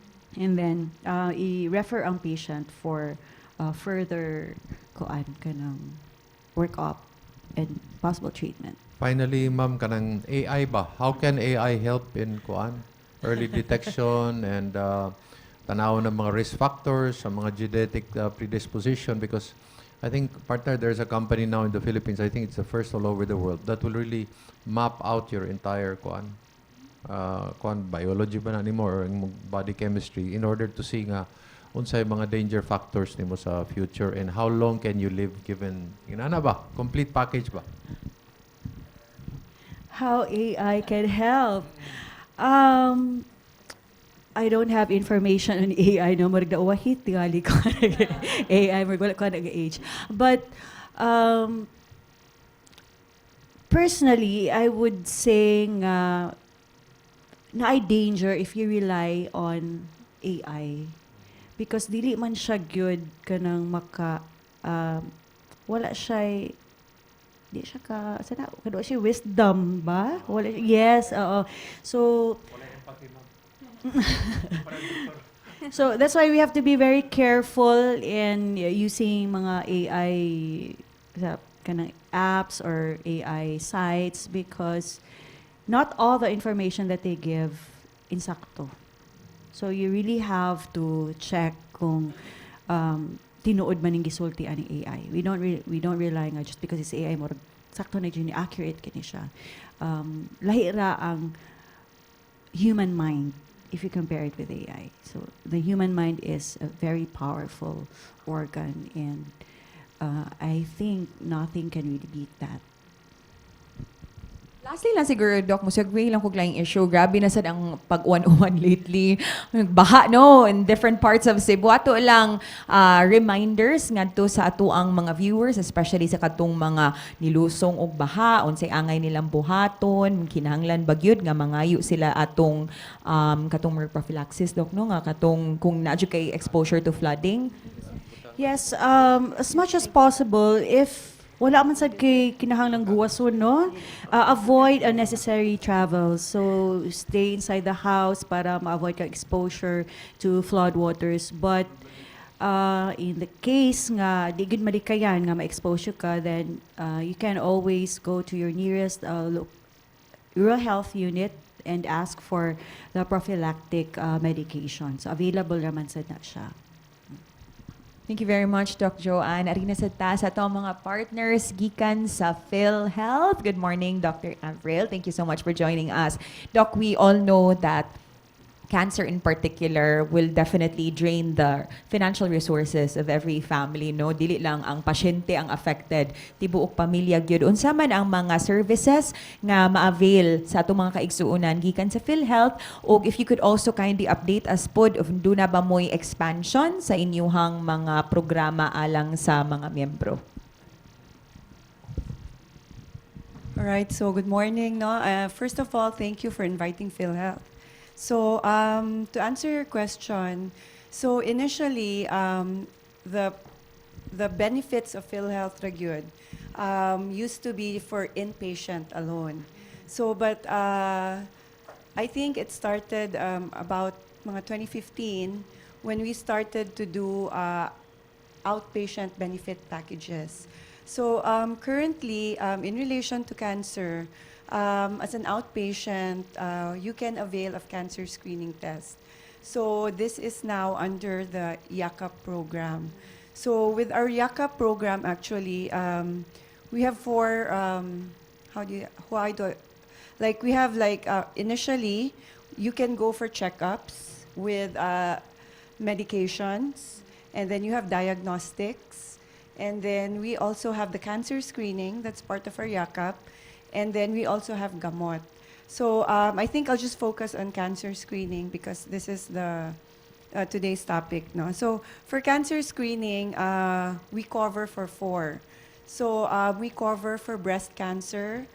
and then i-refer ang patient for further kuan, kanang work-up and possible treatment. Finally, ma'am, kanang AI ba? How can AI help in kuan? Early detection and tanaw ng mga risk factors, sa mga genetic predisposition, because I think, partner, there's a company now in the Philippines, I think it's the first all over the world, that will really map out your entire kuan biology ba na nimo or imong body chemistry in order to see nga unsay mga danger factors nimo sa future and how long can you live given inana ba, complete package ba? How AI can help? I don't have information on AI, no. Murag nauwahit tingali ko AI, murag wala ko nag-age. But personally, I would say nga naay danger if you rely on AI because dili man siya good kanang maka wala siya, di siya ka sana kado siya wisdom ba, wala, yes, oo. So that's why we have to be very careful in using mga AI sa kanang apps or AI sites because not all the information that they give insakto. So you really have to check kung tinuod man ning gisulti ani AI. We don't rely nga just because it's AI, murag sakto na jud ni, accurate kini siya. Lahi ra ang human mind if you compare it with AI. So the human mind is a very powerful organ and I think nothing can really beat that. Lastly lang siguro, Doc, mo-segue lang kog laing issue. Grabe na sad ang pag-uwan-uwan lately. Baha, no? In different parts of Cebu. Ato lang reminders ngadto sa atoang mga viewers, especially sa katong mga nilusong og baha, unsay angay nilang buhaton, kinahanglan ba gyud nga mangayo sila atong katong prophylaxis, Doc, no? Nga katong kung naa jud kay exposure to flooding. Yes, as much as possible, if wala man sad kay kinahanglang guwason, no? Avoid unnecessary travel. So, stay inside the house para ma-avoid ka exposure to flood waters. But in the case nga di gud malikayan nga ma-exposure ka, then you can always go to your nearest rural health unit and ask for the prophylactic medication. So, available raman sad na siya. Thank you very much, Doc Joanne. Ari na sad ta sa atong mga partners gikan sa PhilHealth. Good morning, Dr. Avril. Thank you so much for joining us. Doc, we all know that cancer in particular will definitely drain the financial resources of every family, no? Dili lang ang pasyente ang affected, tibuok pamilya gyud. Unsa man ang mga services nga ma-avail sa atong mga kaigsuonan gikan sa PhilHealth, ug if you could also kindly update us pod if duna ba mo'y expansion sa inyuhang mga programa alang sa mga miyembro? All right, so good morning. No, first of all, thank you for inviting PhilHealth. So to answer your question, so initially the benefits of PhilHealth ra gyud used to be for inpatient alone. So, but I think it started about mga 2015 when we started to do outpatient benefit packages. So currently, in relation to cancer, as an outpatient, you can avail of cancer screening tests. So this is now under the YAKAP program. So with our YAKAP program, actually, we have four, how do you, why do, like we have like, initially, you can go for checkups with medications, and then you have diagnostics, and then we also have the cancer screening, that's part of our YAKAP, and then we also have gamot. So I think I'll just focus on cancer screening because this is the today's topic. No? So for cancer screening, we cover for four. So we cover for breast cancer,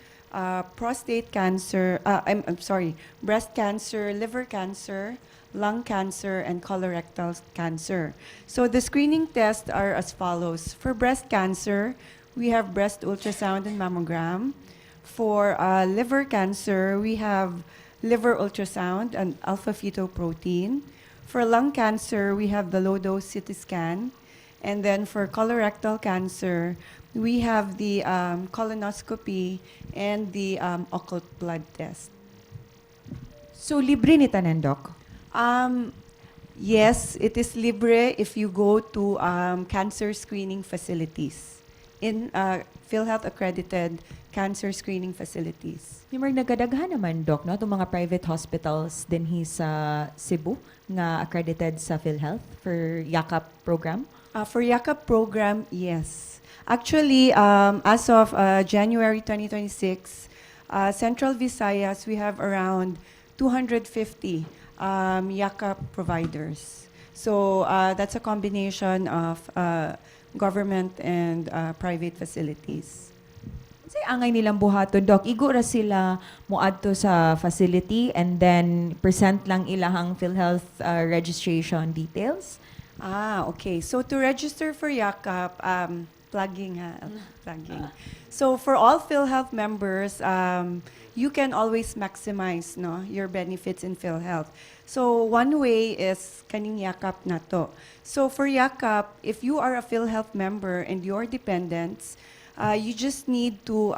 prostate cancer, I'm sorry, breast cancer, liver cancer, lung cancer, and colorectal cancer. So the screening tests are as follows. For breast cancer, we have breast ultrasound and mammogram. For liver cancer, we have liver ultrasound and alpha fetoprotein. For lung cancer, we have the low-dose CT scan. And then for colorectal cancer, we have the colonoscopy and the occult blood test. So libre ni tanan, Doc? Yes, it is libre if you go to cancer screening facilities, in PhilHealth accredited cancer screening facilities. Yung mga nagadaghan naman, Doc, no? Itong mga private hospitals dinhi sa Cebu nga accredited sa PhilHealth for YAKAP program. For YAKAP program, yes. Actually, as of January 2026, Central Visayas, we have around 250 YAKAP providers. So that's a combination of government and private facilities. Unsay angay nilang buhaton, Doc? Igo ra sila moadto sa facility and then present lang ilahang PhilHealth registration details? Ah, okay. So to register for YAKAP, plugging ha, plugging. So for all PhilHealth members, you can always maximize, no, your benefits in PhilHealth. So one way is kaning YAKAP nato. So for YAKAP, if you are a PhilHealth member and your dependents, you just need to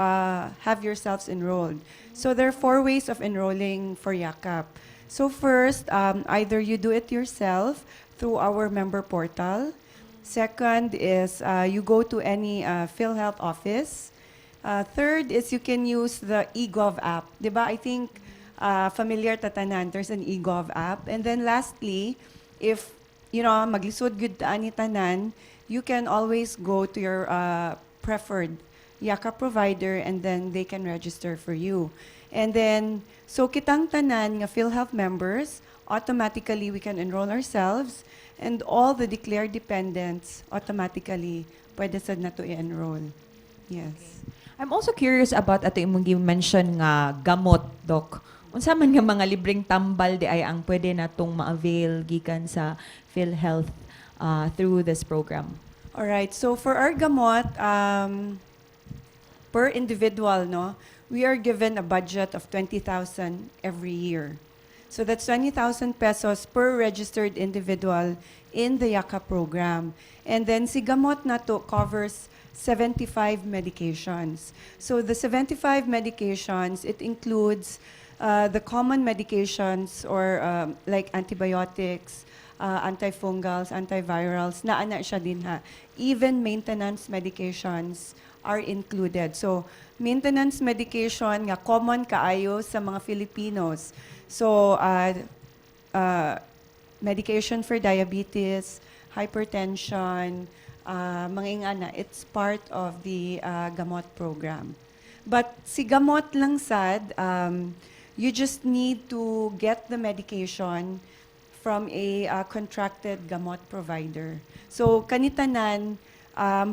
have yourselves enrolled. So there are four ways of enrolling for YAKAP. So first, either you do it yourself through our member portal. Second is you go to any PhilHealth office. Third is you can use the eGov app. Diba? I think familiar ta tanan, there's an eGov app. And then lastly, if maglisod gud ta ani tanan, you can always go to your preferred YAKAP provider and then they can register for you. And then, so kitang tanan nga PhilHealth members, automatically we can enroll ourselves and all the declared dependents automatically pwede sad nato i-enroll. Yes. I'm also curious about ato imong gi-mention nga gamot, Doc. Unsa man nga mga libreng tambal diay ang pwede natong ma-avail gikan sa PhilHealth through this program? All right. So for our gamot, per individual, no, we are given a budget of 20,000 every year. So that's 20,000 pesos per registered individual in the YAKAP program. And then si gamot nato covers 75 medications. So the 75 medications, it includes the common medications or like antibiotics, antifungals, antivirals, naa na siya dinha. Even maintenance medications are included. So, maintenance medication nga common kaayo sa mga Filipinos. So, medication for diabetes, hypertension, mga ingana, it's part of the gamot program. But si gamot lang sad, you just need to get the medication from a contracted gamot provider. So kani tanan,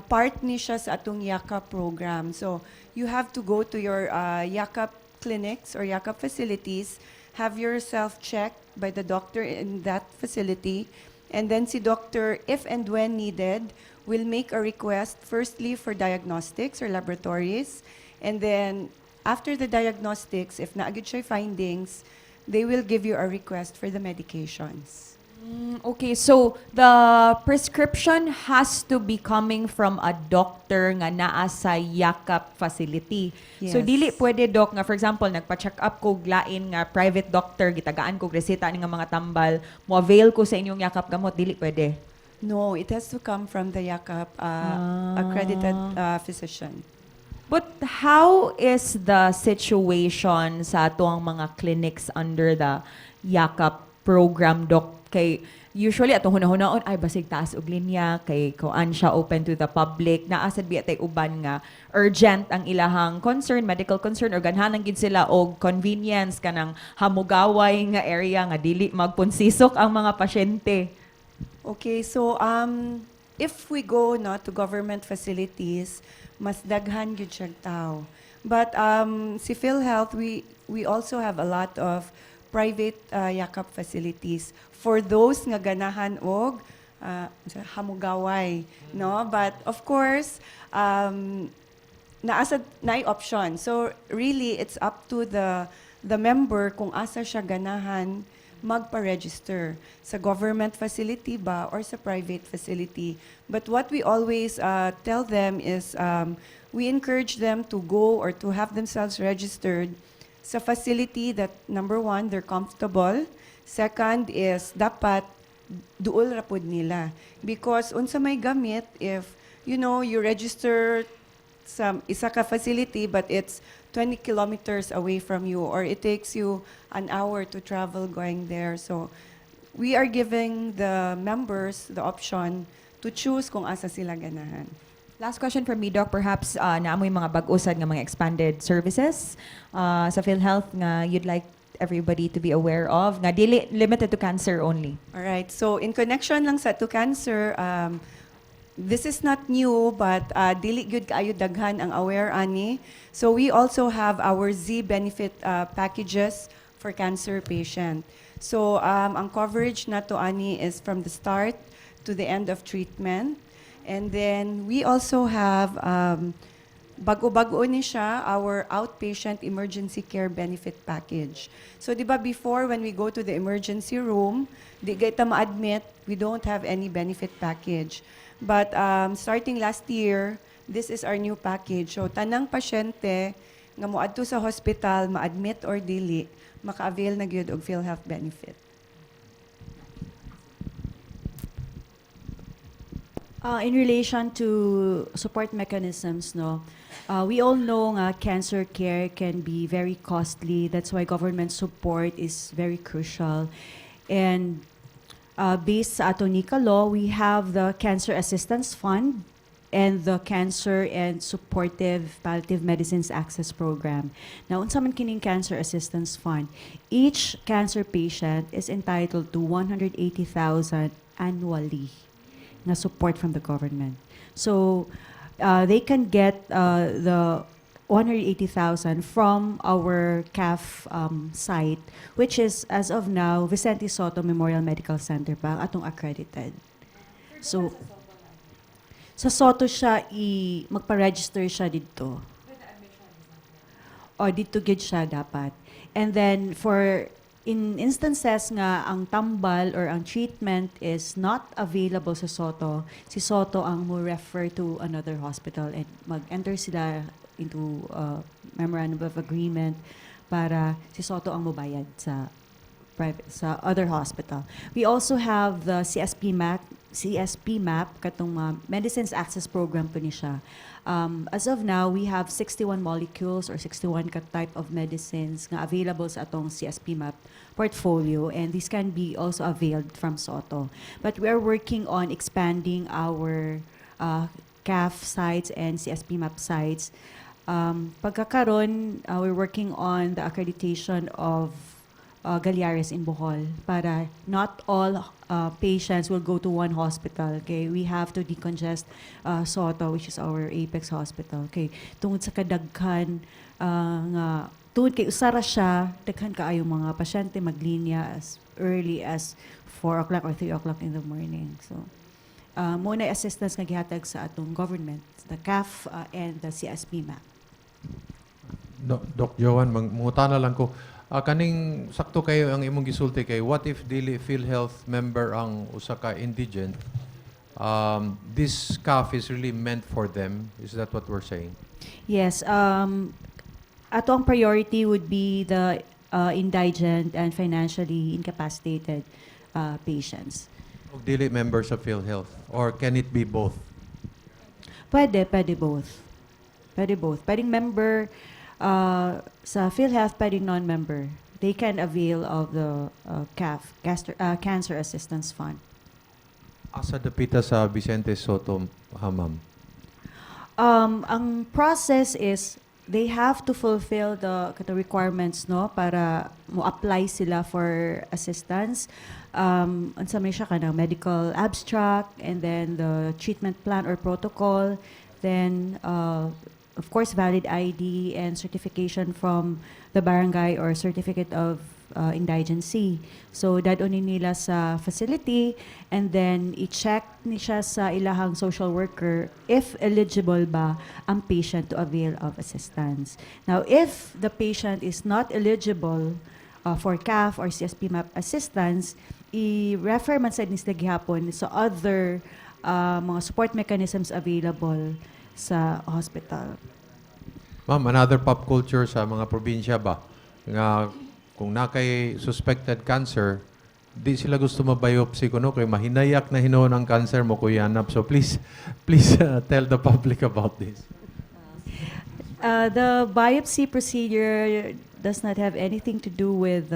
part ni siya sa atong YAKAP program. So you have to go to your YAKAP clinics or YAKAP facilities, have yourself checked by the doctor in that facility, and then si doctor, if and when needed, will make a request firstly for diagnostics or laboratories, and then after the diagnostics, if naa gyud siya findings, they will give you a request for the medications. Okay, so the prescription has to be coming from a doctor nga naa sa YAKAP facility. So dili pwede, Doc, nga for example nagpa-check up ko lain nga private doctor, gitagaan ko reseta ani nga mga tambal, mo avail ko sa inyong YAKAP gamot, dili pwede? No, it has to come from the YAKAP accredited physician. But how is the situation sa atoang mga clinics under the YAKAP program, Doc? Kay usually atong hunahunahon ay basig taas og linya kay kuan siya, open to the public. Naa sad biya tay uban nga urgent ang ilahang concern, medical concern, or ganhanan gid sila og convenience, kanang hamugaway nga area nga dili magpunsisok ang mga pasyente. Okay, so if we go, no, to government facilities, mas daghan gyud siyang tao. But si PhilHealth, we also have a lot of private yakap facilities for those nga ganahan og hamugaway, no? But of course, naa sa naay option. So really, it's up to the member kung asa siya ganahan magpa-register, sa government facility ba or sa private facility. But what we always tell them is we encourage them to go or to have themselves registered sa facility that, number one, they're comfortable. Second is dapat duol ra pud nila. Because unsa may gamit if you register sa isa ka facility but it's 20 kilometers away from you or it takes you an hour to travel going there? So we are giving the members the option to choose kung asa sila ganahan. Last question from me, Doc. Perhaps naa moy mga bag-o sad nga mga expanded services sa PhilHealth nga you'd like everybody to be aware of nga dili limited to cancer only. All right. So in connection lang sa to cancer, this is not new, but dili gyud kaayo daghan ang aware ani. So we also have our Z benefit packages for cancer patient. So ang coverage nato ani is from the start to the end of treatment. And then we also have bago-bago ni siya, our outpatient emergency care benefit package. So, di ba before, when we go to the emergency room, di kita ma-admit, we don't have any benefit package. But starting last year, this is our new package. So, tanang pasyente nga moadto sa hospital, ma-admit or dili, maka-avail na gyud og PhilHealth benefit. In relation to support mechanisms, no, we all know nga cancer care can be very costly. That's why government support is very crucial. And based sa ato NICA law, we have the Cancer Assistance Fund and the Cancer and Supportive Palliative Medicines Access Program. Now, unsa man kining Cancer Assistance Fund? Each cancer patient is entitled to 180,000 annually na support from the government. So they can get the 180,000 from our CAF site, which is, as of now, Vicente Sotto Memorial Medical Center pa, atong accredited. So, sa Sotto siya, magpa-register siya dito. O, dito gid siya dapat. And then, for in instances nga ang tambal or ang treatment is not available sa Sotto, si Sotto ang mo refer to another hospital and mag-enter sila into a memorandum of agreement para si Sotto ang mobayad sa private sa other hospital. We also have the CSP MAP, CSP MAP, katong Medicines Access Program po ni siya. As of now, we have 61 molecules or 61 ka type of medicines nga available sa atong CSP MAP portfolio, and these can be also availed from Sotto. But we are working on expanding our CAF sites and CSP MAP sites. Pagkakaron, we're working on the accreditation of Gallares in Bohol para not all patients will go to one hospital. Okay, we have to decongest Sotto, which is our apex hospital. Okay, tungod sa kadaghan nga tungod kay usa ra siya, daghan kaayo mga pasyente maglinya as early as 4 o'clock or 3 o'clock in the morning. So, mao na assistance nga gihatag sa atong government, the CAF and the CSP MAP. No, Doc Johan, mangutana lang ko. Kaning sakto kayo ang imong gisulti kay what if dili PhilHealth member ang usa ka indigent? This CAF is really meant for them. Is that what we're saying? Yes. Ato ang priority would be the indigent and financially incapacitated patients. Og dili member sa PhilHealth or can it be both? Pwede, pwede both. Pwede both. Pwedeng member sa PhilHealth, pwedeng non-member. They can avail of the CAF, Cancer Assistance Fund. Asa dapita sa Vicente Sotto, ha, ma'am? Ang process is they have to fulfill the requirements, no, para mo apply sila for assistance. Unsa may siya, kanang medical abstract and then the treatment plan or protocol, then of course valid ID and certification from the barangay or certificate of Indigency. So dad-on ni nila sa facility and then i-check ni siya sa ilahang social worker if eligible ba ang patient to avail of assistance. Now, if the patient is not eligible for CAF or CSP MAP assistance, i-refer man sad ni sila gihapon sa other mga support mechanisms available sa hospital. Ma'am, another pop culture sa mga probinsya ba? Nga kung nakay suspected cancer, di sila gusto ma-biopsy kuno kay mahinayak na hinuon ang cancer mo kuyanap. So please please tell the public about this. The biopsy procedure does not have anything to do with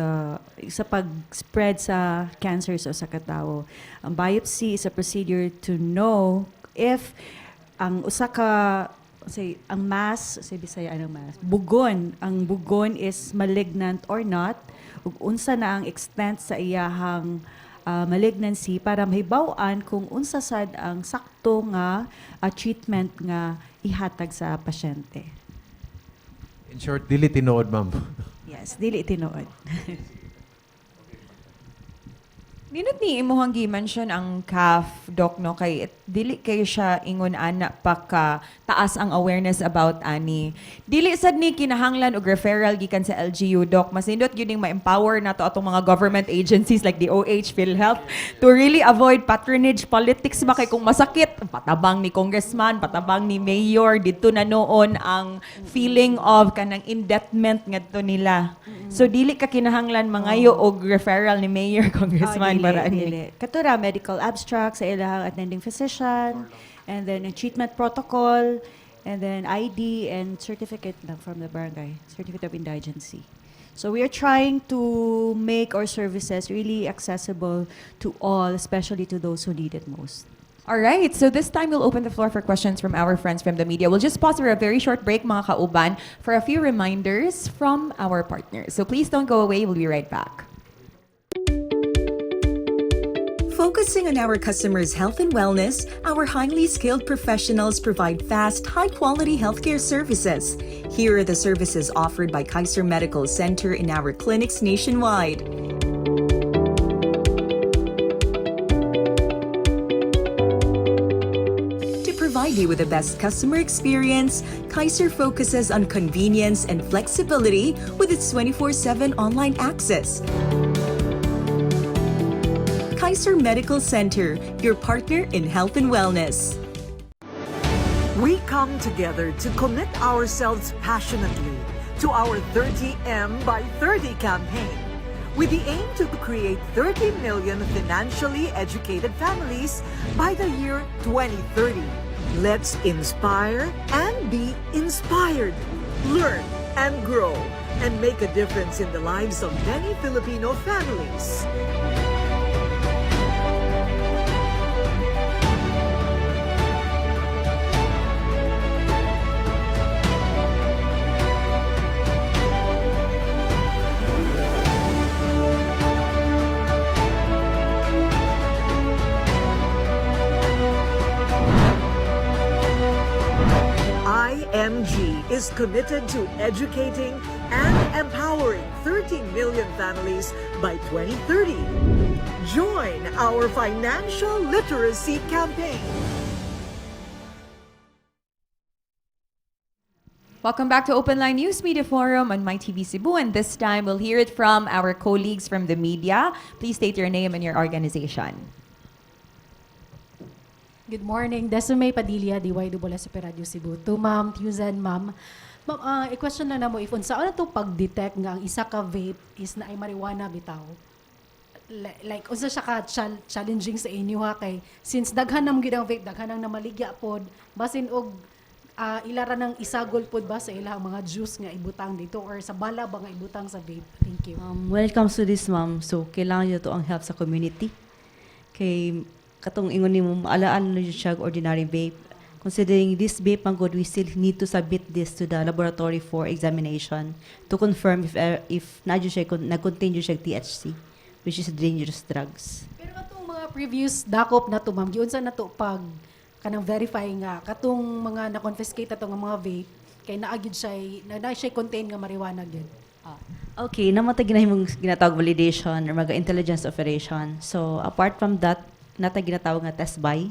sa pag-spread sa cancers o sa katao. Ang biopsy is a procedure to know if ang usa ka, say, ang mass, say Bisaya anong mass, bugon, ang bugon is malignant or not, ug unsa na ang extent sa iyahang malignancy para mahibaw-an kung unsa sad ang sakto nga treatment nga ihatag sa pasyente. In short, dili tinuod, ma'am. Yes, dili tinuod. Nindot ni imuhang gi-mention ang CAF, doc, no, kay dili kayo siya ingon ana pa ka taas ang awareness about ani. Dili sad ni kinahanglan og referral gikan sa LGU, doc. Mas nindot gyud ning ma-empower nato atong mga government agencies like DOH, PhilHealth to really avoid patronage politics ba, kay kung masakit, patabang ni congressman, patabang ni mayor, didto na noon ang feeling of kanang indebtment ngadto nila. So dili ka kinahanglan mangayo og referral ni mayor, congressman Ah, dili, para ani. Dili. Kato ra, medical abstract sa ilahang attending physician, and then a treatment protocol, and then ID and certificate lang from the barangay, certificate of indigency. So we are trying to make our services really accessible to all, especially to those who need it most. All right, so this time we'll open the floor for questions from our friends from the media. We'll just pause for a very short break, mga kauban, for a few reminders from our partners. So please don't go away. We'll be right back. Focusing on our customers' health and wellness, our highly skilled professionals provide fast, high quality healthcare services. Here are the services offered by Kaiser Medical Center in our clinics nationwide. To provide you with the best customer experience, Kaiser focuses on convenience and flexibility with its 24/7 online access. Kaiser Medical Center, your partner in health and wellness. We come together to commit ourselves passionately to our 30M by 30 campaign with the aim to create 30 million financially educated families by the year 2030. Let's inspire and be inspired, learn and grow, and make a difference in the lives of many Filipino families. IMG is committed to educating and empowering 30 million families by 2030. Join our financial literacy campaign. Welcome back to Open Line News Media Forum on MyTV Cebu, and this time we'll hear it from our colleagues from the media. Please state your name and your organization. Good morning. Desume Padilla, DYWSP Radio Cebu. To Ma'am Tuzan, ma'am. Ma'am, i-question lang namo if unsa na to pag-detect nga ang isa ka vape is naay marijuana bitaw. Like unsa siya ka challenging sa inyo ha, kay since daghan na gyud ang vape, daghan ang namaligya pod, basin og ilara ng isagol pod ba sa ilang mga juice nga ibutang dito or sa bala ba nga ibutang sa vape? Thank you. When it comes to this, ma'am, so kailangan nyo to ang help sa community. Kay katong ingon nimo, maalaan na jud siya og ordinary vape. Considering this vape man good, we still need to submit this to the laboratory for examination to confirm if na jud siya nag-contain jud siya THC, which is dangerous drugs. Pero katong mga previous dakop na to, ma'am, giunsa na to pag kanang verify nga katong mga na-confiscate atong mga vape kay naa gyud siya na siya contain nga marijuana gyud? Okay, naa man tay ginahimong ginatawag validation or mga intelligence operation. So, apart from that, naa tay ginatawag nga test buy.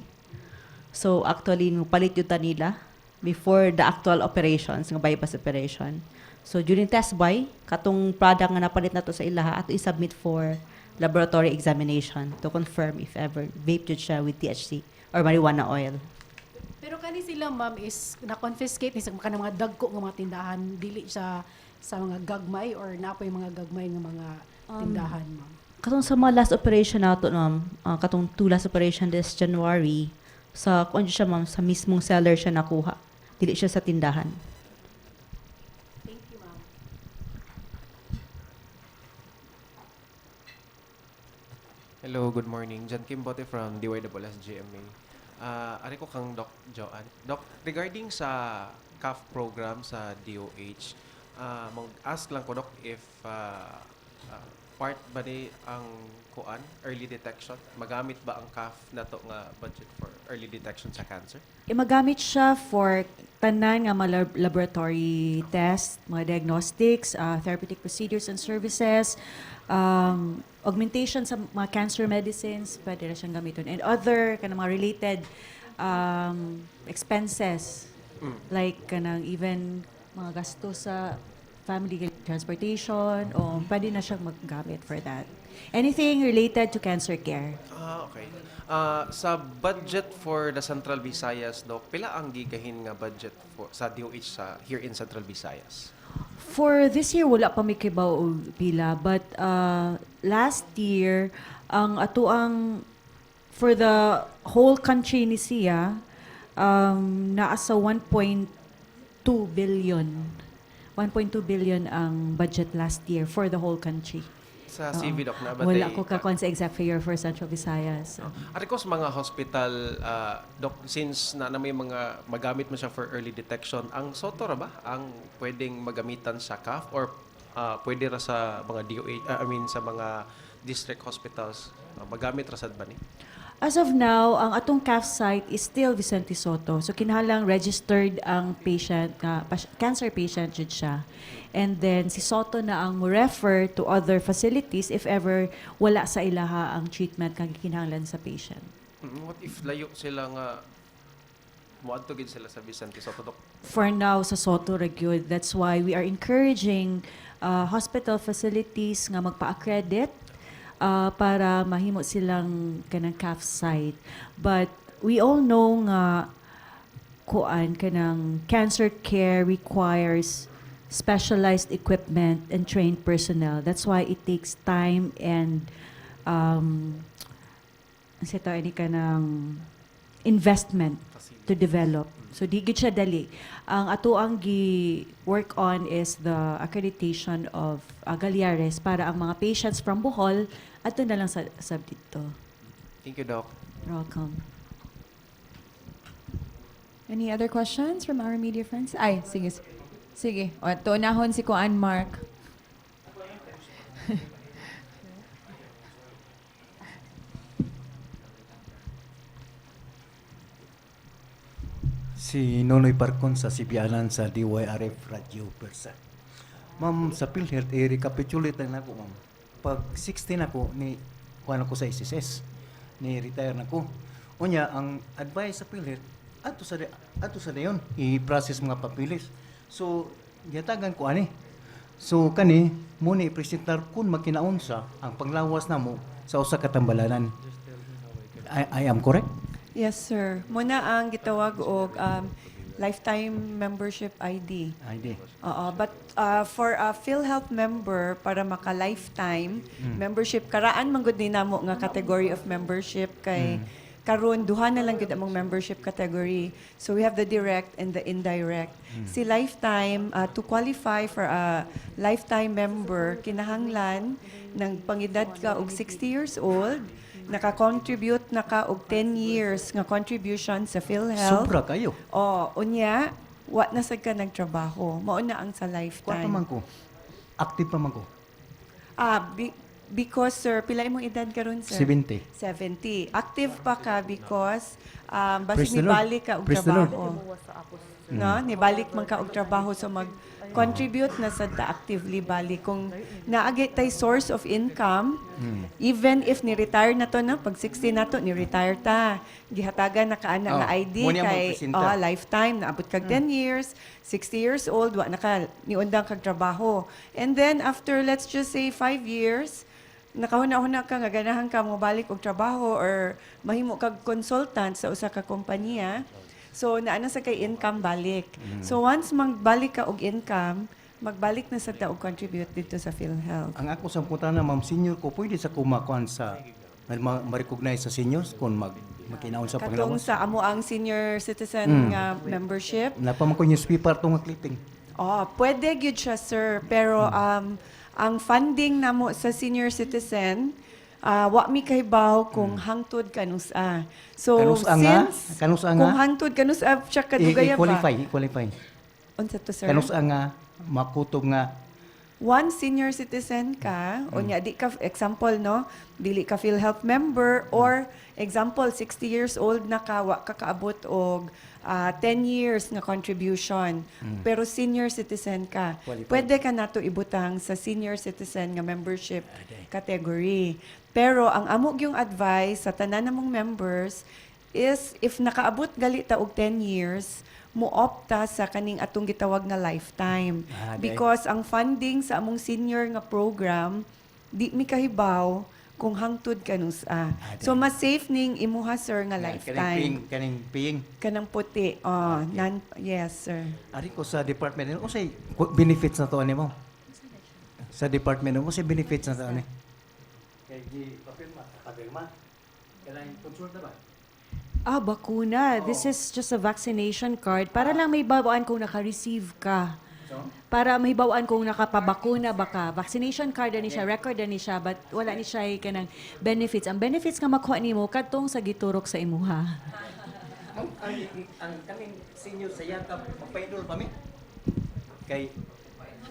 So, actually, palit gyud ta nila before the actual operations, nga bypass operation. So, during test buy, katong product nga napalit nato sa ilaha, ato i-submit for laboratory examination to confirm if ever vape jud siya with THC or marijuana oil. Pero kani sila, ma'am, is na-confiscate ni sa kanang mga dagko nga mga tindahan, dili siya sa mga gagmay or naa poy mga gagmay nga mga tindahan, ma'am? Katong sa mga last operation nato, ma'am, katong two last operation this January, sa kuan siya, ma'am, sa mismong seller siya nakuha. Dili siya sa tindahan. Thank you, ma'am. Hello, good morning. John Kimbote from DYSS GMA. Ari ko kang Doc Joanne. Doc, regarding sa CAF program sa DOH, mag-ask lang ko, Doc, if part ba ni ang kuan, early detection? Magamit ba ang CAF na to nga budget for early detection sa cancer? E, magamit siya for tanan nga mga laboratory test, mga diagnostics, therapeutic procedures and services, augmentation sa mga cancer medicines, pwede na siyang gamiton. And other kanang mga related expenses, like kanang even mga gasto sa family transportation, o pwede na siyang maggamit for that. Anything related to cancer care. Ah, okay. Sa budget for the Central Visayas, Doc, pila ang gigahin nga budget for sa DOH sa here in Central Visayas? For this year, wala pa may kibaw og pila. But last year, ang atoang for the whole country ni siya, naa sa 1.2 billion. 1.2 billion ang budget last year for the whole country. Sa Oo. CV, Doc, na ba Wala ko kakuan sa exact figure for Central Visayas. Ari ko sa mga hospital, Doc, since na may mga magamit mo siya for early detection, ang Sotto ra ba ang pwedeng magamitan sa CAF or pwede ra sa mga DOH, I mean sa mga district hospitals, magamit ra sad ba ni? As of now, ang atong CAF site is still Vicente Sotto. So kinahanglang registered ang patient, cancer patient jud siya. And then si Sotto na ang mo refer to other facilities if ever wala sa ilaha ang treatment kang gikinahanglan sa patient. What if layo sila nga moadto gid sila sa Vicente Sotto, Doc? For now, sa Sotto ra gyud. That's why we are encouraging hospital facilities nga magpa-accredit para mahimo silang kanang CAF site. But we all know nga kuan kanang cancer care requires specialized equipment and trained personnel. That's why it takes time and sa to ini kanang investment to develop. So di gid siya dali. Ang ato ang gi work on is the accreditation of Gallares para ang mga patients from Bohol ato na lang sa dito. Thank you, Doc. You're welcome. Any other questions from our media friends? Ay, sige. Sige. O, tunahon si Kuan Mark. Si Nonoy Parcon sa Sibianan sa DYRF Radio Persa. Ma'am, sa PhilHealth, i-recapitulate lang nako, ma'am. Pag 16 ako, ni kuha ko sa SSS. Ni retire na ko. Unya, ang advice sa PhilHealth, ato sa dayon, i-process mga papilis. So, gihatagan ko ani. So kani mo ni i-presentar kun magkinaunsa ang panglawas namo sa usa ka tambalanan. I am correct? Yes, sir. Mao na ang gitawag og lifetime membership ID. ID. Oo, but for a PhilHealth member para maka lifetime membership, karaan man gud ni namo nga category of membership kay karon duha na lang gud among membership category. So we have the direct and the indirect. Si lifetime, to qualify for a lifetime member, kinahanglan ng pangedad ka og 60 years old, naka-contribute na ka og 10 years nga contribution sa PhilHealth. Sobra kayo. Oh, unya, wa na sad ka nagtrabaho. Mao na ang sa Kuha pa lifetime. man ko. Active pa man ko. Ah, because sir, pila imong edad karon, sir? 70. 70. Active pa ka because Basig Praise the Lord. Nibalik ka og Praise the Lord. trabaho. No, nibalik man ka og trabaho, so mag contribute na sad ta actively balik kung naagi tay source of income, even if ni retire na to, na pag 60 na to ni retire ta, gihatagan na ka ana Oh, nga ID mo niya kay magpresenta. oh, lifetime naabot kag 10 years, 60 years old, wa na ka niundang kag trabaho, and then after, let's just say, 5 years, nakahuna-huna ka nga ganahan ka mobalik og trabaho or mahimo kag consultant sa usa ka kompanya, so naa na sa kay income balik. So once magbalik ka og income, magbalik na sa ta og contribute dito sa PhilHealth. Ang ako sa putana, ma'am, senior ko, pwede sa kumakuan sa ma-recognize sa seniors kung magkinaon sa Katong panglawas. sa amo ang senior citizen nga membership? Napa man ko newspaper tong nga clipping. Oh, pwede gyud siya, sir, pero ang funding namo sa senior citizen, wa mi kahibaw kung hangtod kanusa. So Kanusa nga? since Kanusa nga? kung hangtod kanusa siya kadugaya ba? I-qualify, i-qualify. Unsa to, sir? Kanusa nga makutob nga? One senior citizen ka, o nya di ka, example, no, dili ka PhilHealth member or example, 60 years old na ka, wa ka kaabot og 10 years nga contribution, pero senior citizen ka, Qualified. pwede ka nato ibutang sa senior citizen nga membership category. Pero ang amo gyung advice sa tanan namong members is if nakaabot gali ta og 10 years, mo opta sa kaning atong gitawag nga lifetime. Ah, day. Because ang funding sa among senior nga program, di mi kahibaw kung hangtod kanusa. So mas safe ning imuha, sir, nga Kaning lifetime. paying, kaning paying. Kanang puti. Oh, nan, yes, sir. Ari ko sa department nimo, unsay benefits na to ani mo? Sa department mo, unsay benefits na to ani? Kay gi papirma, papirma. Kailangan konsulta ba? Ah, bakuna. This is just a vaccination card para lang may bawaan kung naka-receive ka. Para may bawaan kung nakapabakuna ba ka. Vaccination card ani siya, record ani siya, but wala ni siya kanang benefits. Ang benefits nga makuha nimo kadtong sa giturok sa imuha. Ang kaning senior sa yakap, magpa-enroll pa mi? Kay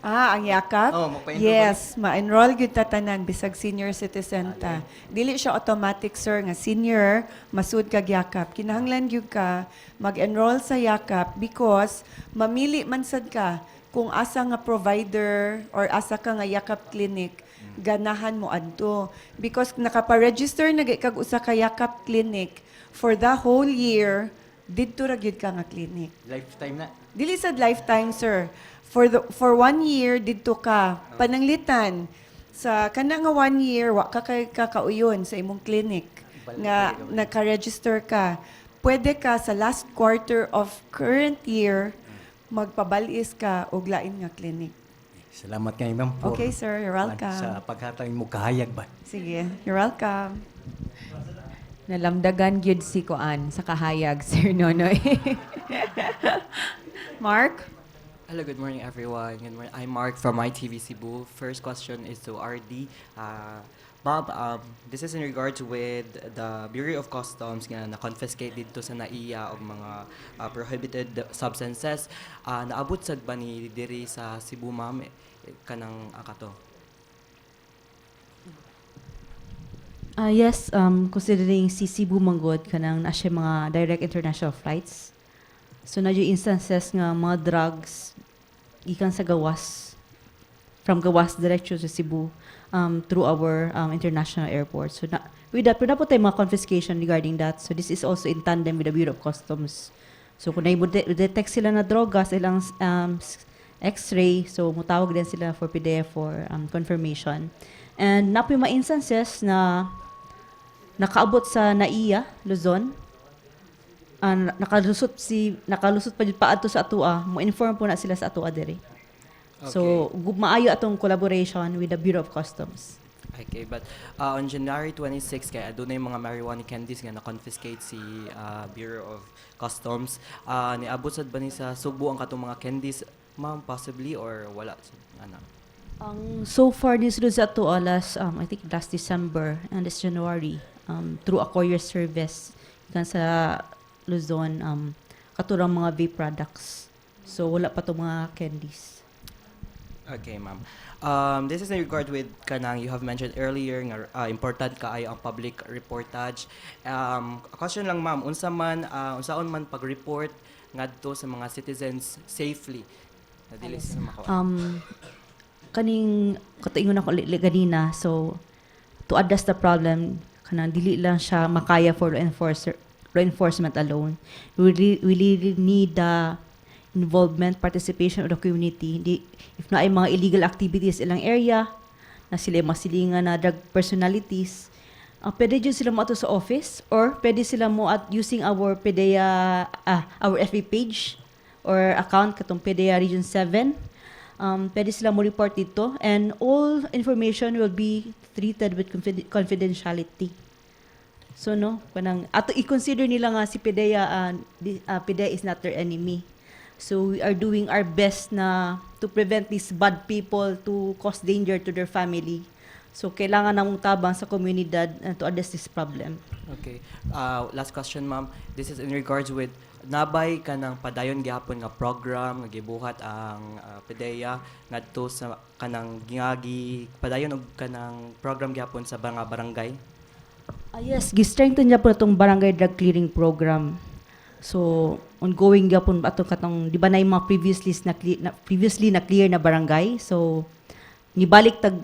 Ah, ang yakap? Oh, magpa-enroll. Yes, ma-enroll gyud ta tanan bisag senior citizen ta. Dili siya automatic, sir, nga senior masud kag yakap. Kinahanglan gyud ka mag-enroll sa yakap because mamili man sad ka kung asa nga provider or asa ka nga yakap clinic ganahan mo adto, because nakapa-register na gid kag usa ka yakap clinic for the whole year, didto ra gyud ka nga clinic. Lifetime na. Dili sad lifetime, sir. For one year didto ka. Pananglitan sa kana nga one year wa ka kay kakauyon sa imong clinic nga naka-register ka. Pwede ka sa last quarter of current year magpabalis ka og lain nga clinic. Salamat kay ma'am for Okay, sir. You're welcome. sa paghatag mo kahayag ba. Sige, you're welcome. Nalamdagan gyud si Koan sa kahayag, Sir Nonoy. Mark? Hello, good morning, everyone. Good morning. I'm Mark from ITV Cebu. First question is to RD. Bob, this is in regards with the Bureau of Customs nga na-confiscate dito sa NAIA og mga prohibited substances. Naabot sad ba ni diri sa Cebu, ma'am, eh, kanang akato? Ah, yes, considering si Cebu manggod kanang na siya mga direct international flights. So na yung instances nga mga drugs gikan sa gawas, from gawas diretso sa Cebu through our international airport. So na, with that, pero na po tayo mga confiscation regarding that. So this is also in tandem with the Bureau of Customs. So kung na-detect sila na droga sa ilang x-ray, so mutawag din sila for PDEA for confirmation. And na po yung mga instances na nakaabot sa NAIA, Luzon, nakalusot pa jud paadto sa atua, mo inform po na sila sa atua diri. So maayo atong collaboration with the Bureau of Customs. Okay, but on January 26 kay adunay mga marijuana candies nga na-confiscate si Bureau of Customs. Niabot sad ba ni sa Sugbo ang katong mga candies, ma'am, possibly or wala ana? Ang so far ni sulod sa atua last I think last December and this January through a courier service gikan sa Luzon katurang mga vape products. So wala pa to mga candies. Okay, ma'am. This is in regard with kanang you have mentioned earlier nga important kaayo ang public reportage. A question lang, ma'am, unsa man unsaon man pag-report ngadto sa mga citizens safely na dili sila makuha? Kaning kataingon ako ganina, so to address the problem, kanang dili lang siya makaya for law enforcement alone. We really need the involvement, participation of the community. Di, if naay mga illegal activities ilang area, na sila masilingan na drug personalities, pwede dyan sila mo ato sa office or pwede sila mo at using our PDEA, our FB page or account katong PDEA Region 7. Pwede sila mo report dito and all information will be treated with confidentiality. So no, kanang ato i-consider nila nga si PDEA, PDEA is not their enemy. So we are doing our best na to prevent these bad people to cause danger to their family. So kailangan namong tabang sa komunidad to address this problem. Okay. Last question, ma'am. This is in regards with nabay kanang padayon gihapon nga program nga gibuhat ang PDEA ngadto sa kanang gingagi padayon og kanang program gihapon sa mga barangay. Ah, yes, gi-strengthen niya po itong barangay drug clearing program. So, ongoing gyapon ato katong di ba na yung mga previously na clear na barangay. So, nibalik tag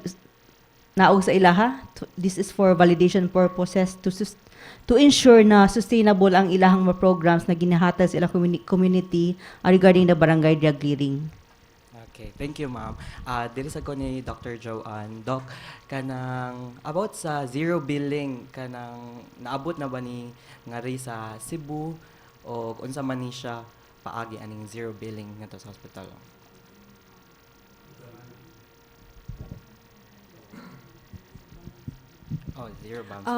naog sa ilaha. This is for validation purposes to ensure na sustainable ang ilahang mga programs na ginahatag sa ilang community regarding the barangay drug clearing. Okay, thank you, ma'am. Diri sa ko ni Dr. Joanne. Doc, kanang about sa zero billing, kanang naabot na ba ni ngari sa Cebu o unsa man ni siya paagi aning zero billing ngadto sa hospital? Oh, zero balance.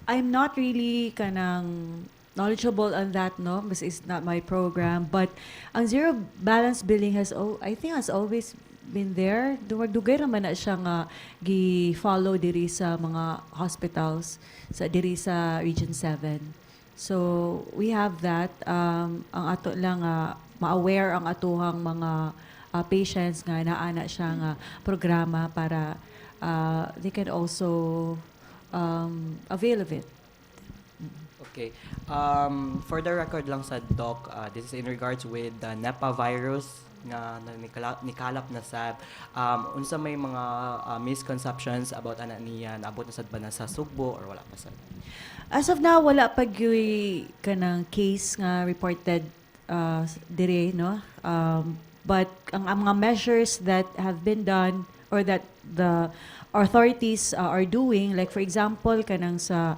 I'm not really kanang knowledgeable on that, no? Because it's not my program. But ang zero balance billing has, oh, I think has always been there. Dugay raman na siya nga gi-follow diri sa mga hospitals sa diri sa Region 7. So we have that. Ang ato lang ma-aware ang atuhang mga patients nga naa na siya nga programa para they can also avail of it. Okay. For the record lang sa doc, this is in regards with the Nipah virus nga nikalap na sa unsa may mga misconceptions about ana niya, naabot na sad ba na sa Sugbo or wala pa sad? As of now, wala pa gyuy kanang case nga reported dire, no? But ang mga measures that have been done or that the authorities are doing, like for example, kanang sa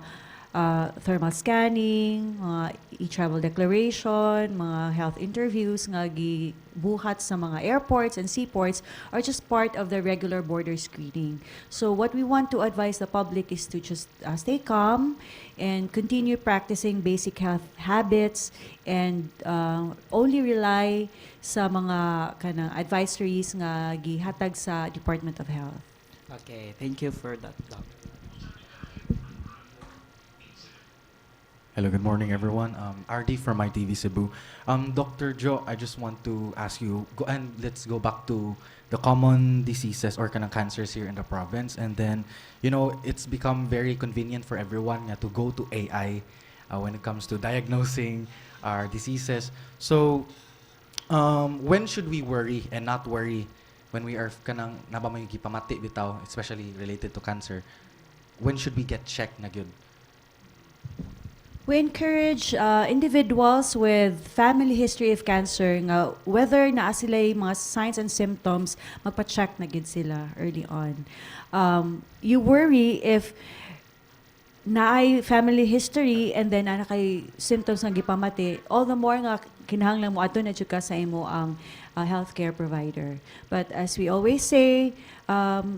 thermal scanning, mga e-travel declaration, mga health interviews nga gibuhat sa mga airports and seaports are just part of the regular border screening. So what we want to advise the public is to just stay calm and continue practicing basic health habits and only rely sa mga kanang advisories nga gihatag sa Department of Health. Okay, thank you for that, Doc. Hello, good morning, everyone. RD from ITV Cebu. Dr. Joe, I just want to ask you, go and let's go back to the common diseases or kanang cancers here in the province. And then, it's become very convenient for everyone nga to go to AI when it comes to diagnosing our diseases. So, when should we worry and not worry when we are kanang naa ba may gipamati bitaw, especially related to cancer? When should we get checked na gyud? We encourage individuals with family history of cancer nga whether naa sila mga signs and symptoms, magpa-check na gid sila early on. You worry if naay family history and then naa kay symptoms nga gipamati, all the more nga kinahanglan mo adto na jud ka sa imo ang healthcare provider. But as we always say,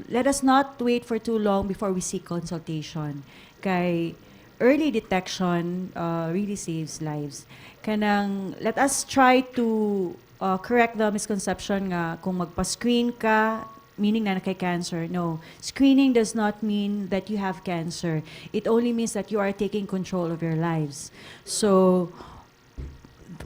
let us not wait for too long before we seek consultation. Kay early detection really saves lives. Kanang let us try to correct the misconception nga kung magpa-screen ka, meaning na kay cancer. No. Screening does not mean that you have cancer. It only means that you are taking control of your lives. So,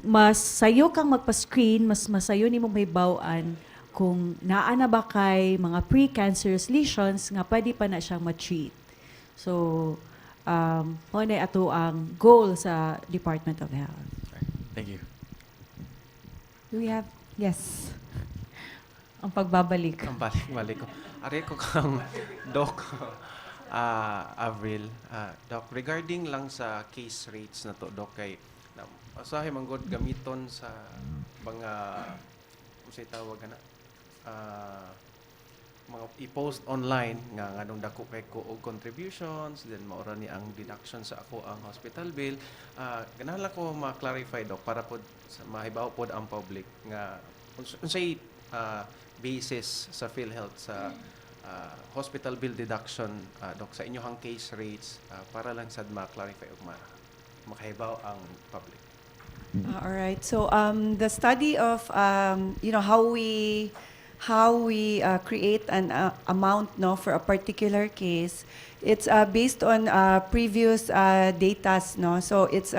mas sayo kang magpa-screen, mas masayo nimo mahibaw-an kung naa na ba kay mga precancerous lesions nga pwede pa na siyang ma-treat. So, mao na ato ang goal sa Department of Health. Thank you. Do we have, yes. Ang pagbabalik. Ang balik-balik ko. Ari ko kang Doc Avril. Doc, regarding lang sa case rates na to, Doc, kay na, usahay man gud gamiton sa mga, unsay tawag ana, mga i-post online nga nganong dako kay ko og contributions, then maura ni ang deduction sa ako ang hospital bill. Ganahan lang ko ma-clarify, Doc, para pod sa mahibaw pod ang public nga unsay basis sa PhilHealth sa hospital bill deduction, Doc, sa inyong case rates, para lang sad ma-clarify ug ma makahibaw ang public. All right. So the study of how we create an amount, no, for a particular case, it's based on previous datas, no. So it's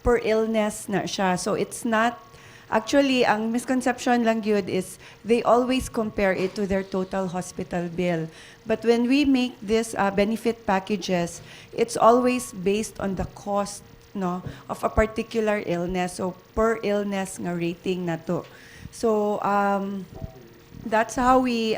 per illness na siya. So it's not actually, ang misconception lang gyud is they always compare it to their total hospital bill. But when we make this benefit packages, it's always based on the cost, no, of a particular illness, so per illness nga rating na to. So that's how we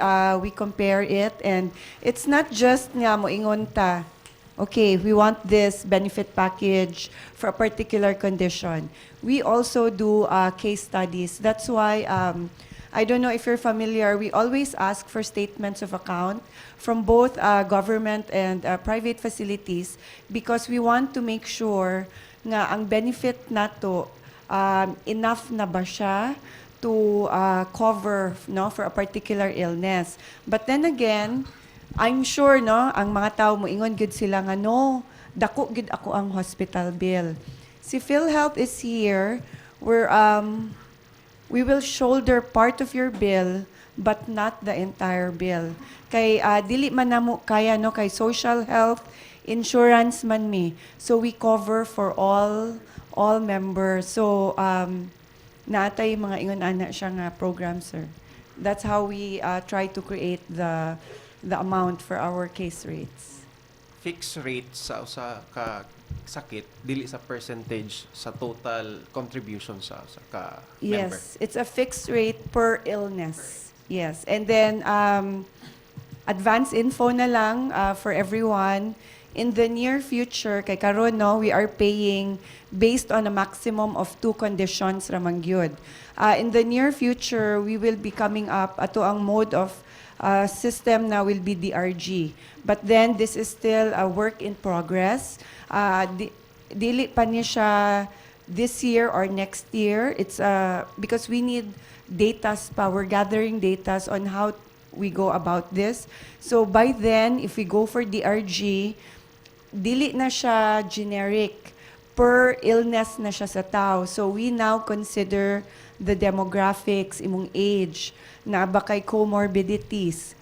compare it, and it's not just nga moingon ta, "Okay, we want this benefit package for a particular condition." We also do case studies. That's why, I don't know if you're familiar, we always ask for statements of account from both government and private facilities because we want to make sure nga ang benefit nato, enough na ba siya to cover, no, for a particular illness. But then again, I'm sure, no, ang mga tao moingon gyud sila nga, "No, dako gyud ako ang hospital bill." Si PhilHealth is here where we will shoulder part of your bill but not the entire bill. Kay dili man namo kaya, no, kay social health insurance man mi. So we cover for all members. So naatay mga ingon ana siya nga program, sir. That's how we try to create the amount for our case rates. Fixed rate sa usa ka sakit, dili sa percentage sa total contribution sa usa ka member. Yes, it's a fixed rate per illness. Yes, and then advance info na lang for everyone. In the near future, kay karon, no, we are paying based on a maximum of two conditions ramang gyud. In the near future, we will be coming up ato ang mode of system na will be DRG. But then this is still a work in progress. Dili pa ni siya this year or next year. It's because we need data pa. We're gathering data on how we go about this. So by then, if we go for DRG, dili na siya generic. Per illness na siya sa tao. So we now consider the demographics, imong age, naa ba kay comorbidities,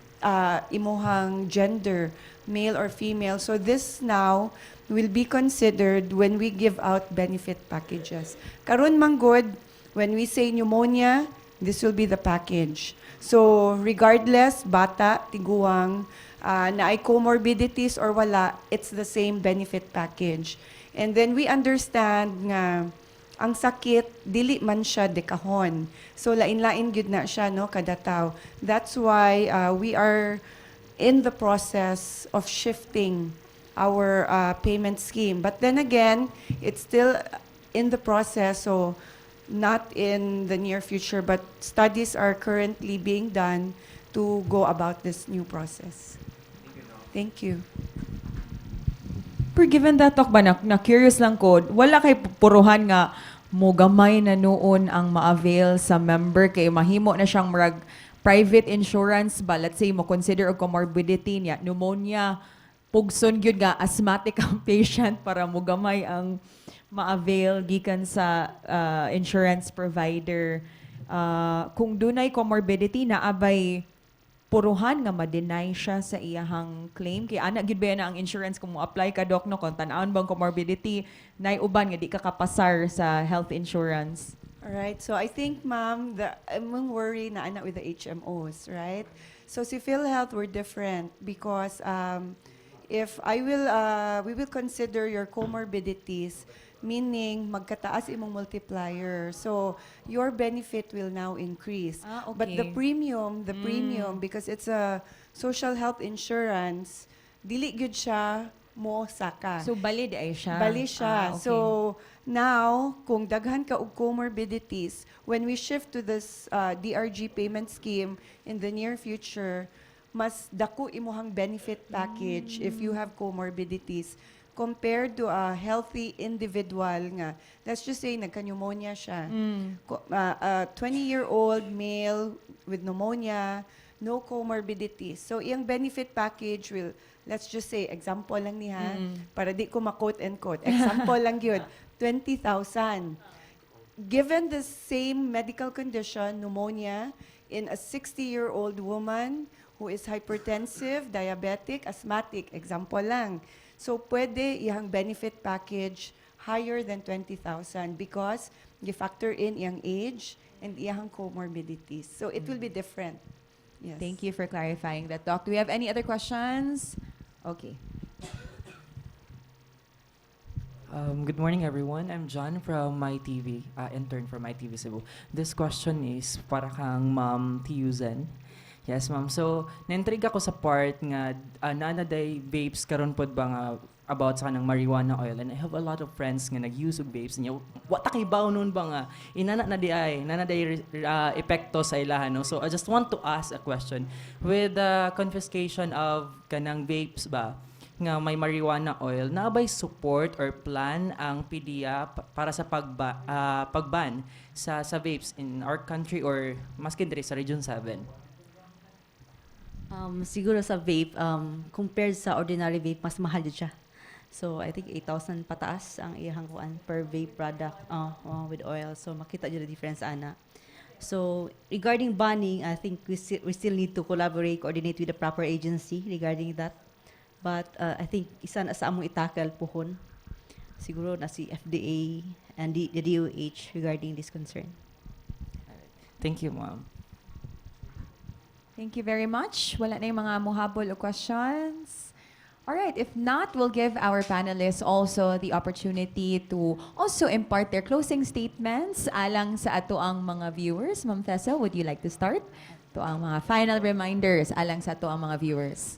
imuhang gender, male or female. So this now will be considered when we give out benefit packages. Karon man gud, when we say pneumonia, this will be the package. So regardless, bata, tiguang, naay comorbidities or wala, it's the same benefit package. And then we understand nga ang sakit dili man siya dekahon. So lain-lain gyud na siya, no, kada tao. That's why we are in the process of shifting our payment scheme. But then again, it's still in the process, so not in the near future, but studies are currently being done to go about this new process. Thank you. Pero given that talk ba, na curious lang ko, wala kay puruhan nga mo gamay na noon ang ma-avail sa member kay mahimo na siyang murag private insurance ba? Let's say mo consider og comorbidity niya, pneumonia, pugson gyud nga asthmatic ang patient para mo gamay ang ma-avail gikan sa insurance provider. Kung dunay comorbidity, naa bay puruhan nga ma-deny siya sa iyahang claim? Kay ana gyud ba na ang insurance kung mo apply ka, Doc, no, kung tan-awon bang comorbidity, nay uban nga di ka kapasar sa health insurance? All right. So I think, ma'am, the among worry na ana with the HMOs, right? So si PhilHealth, we're different because if I will, we will consider your comorbidities, meaning magkataas imong multiplier. So your benefit will now increase. But the premium, the premium, because it's a social health insurance, dili gyud siya mo saka. So bali diay siya. Bali siya. Ah, okay. So now, kung daghan ka og comorbidities, when we shift to this DRG payment scheme in the near future, mas dako imuhang benefit package if you have comorbidities compared to a healthy individual nga, let's just say, nagka-pneumonia siya. A 20-year-old male with pneumonia, no comorbidities. So, iyang benefit package will, let's just say, example lang niya, para di ko ma-quote and quote. Example lang yun, 20,000. Given the same medical condition, pneumonia, in a 60-year-old woman who is hypertensive, diabetic, asthmatic, example lang. So, pwede iyang benefit package higher than 20,000 because you factor in iyang age and iyang comorbidities. So, it will be different. Yes. Thank you for clarifying that, Doc. Do we have any other questions? Okay. Good morning, everyone. I'm John from MyTV, intern from MyTV Cebu. This question is para kang Ma'am Tiuzen. Yes, ma'am. So, na-intrigue ako sa part nga naa na day vapes karon pod ba nga about sa kanang marijuana oil, and I have a lot of friends nga nag-use og vapes niya. Wa ta kaybaw nun ba nga inana na diay, naa na day epekto sa ilahan, no? So I just want to ask a question with the confiscation of kanang vapes ba nga may marijuana oil, naa bay support or plan ang PDEA para sa pagban sa vapes in our country or maskin diri sa Region 7? Siguro sa vape, compared sa ordinary vape, mas mahal jud siya. So, I think 8,000 pataas ang iyang kuan per vape product with oil. So, makita jud the difference ana. So, regarding banning, I think we still need to collaborate, coordinate with the proper agency regarding that. But I think isa na sa among i-tackle puhon. Siguro na si FDA and the DOH regarding this concern. Thank you, ma'am. Thank you very much. Wala na yung mga muhabol o questions. All right, if not, we'll give our panelists also the opportunity to also impart their closing statements alang sa ato ang mga viewers. Ma'am Tessa, would you like to start? To ang mga final reminders alang sa ato ang mga viewers.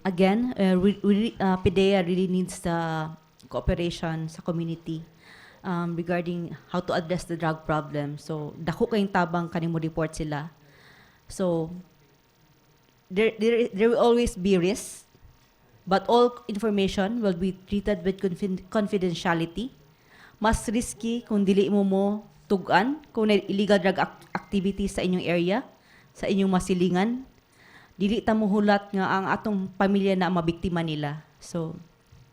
Again, PDEA really needs the cooperation sa community regarding how to address the drug problem. So, dako kayong tabang kaning mo report sila. So, there will always be risks, but all information will be treated with confidentiality. Mas risky kung dili mo mo tug-an kung may illegal drug activity sa inyong area, sa inyong masilingan. Dili ta muhulat nga ang atong pamilya na ang mabiktima nila. So,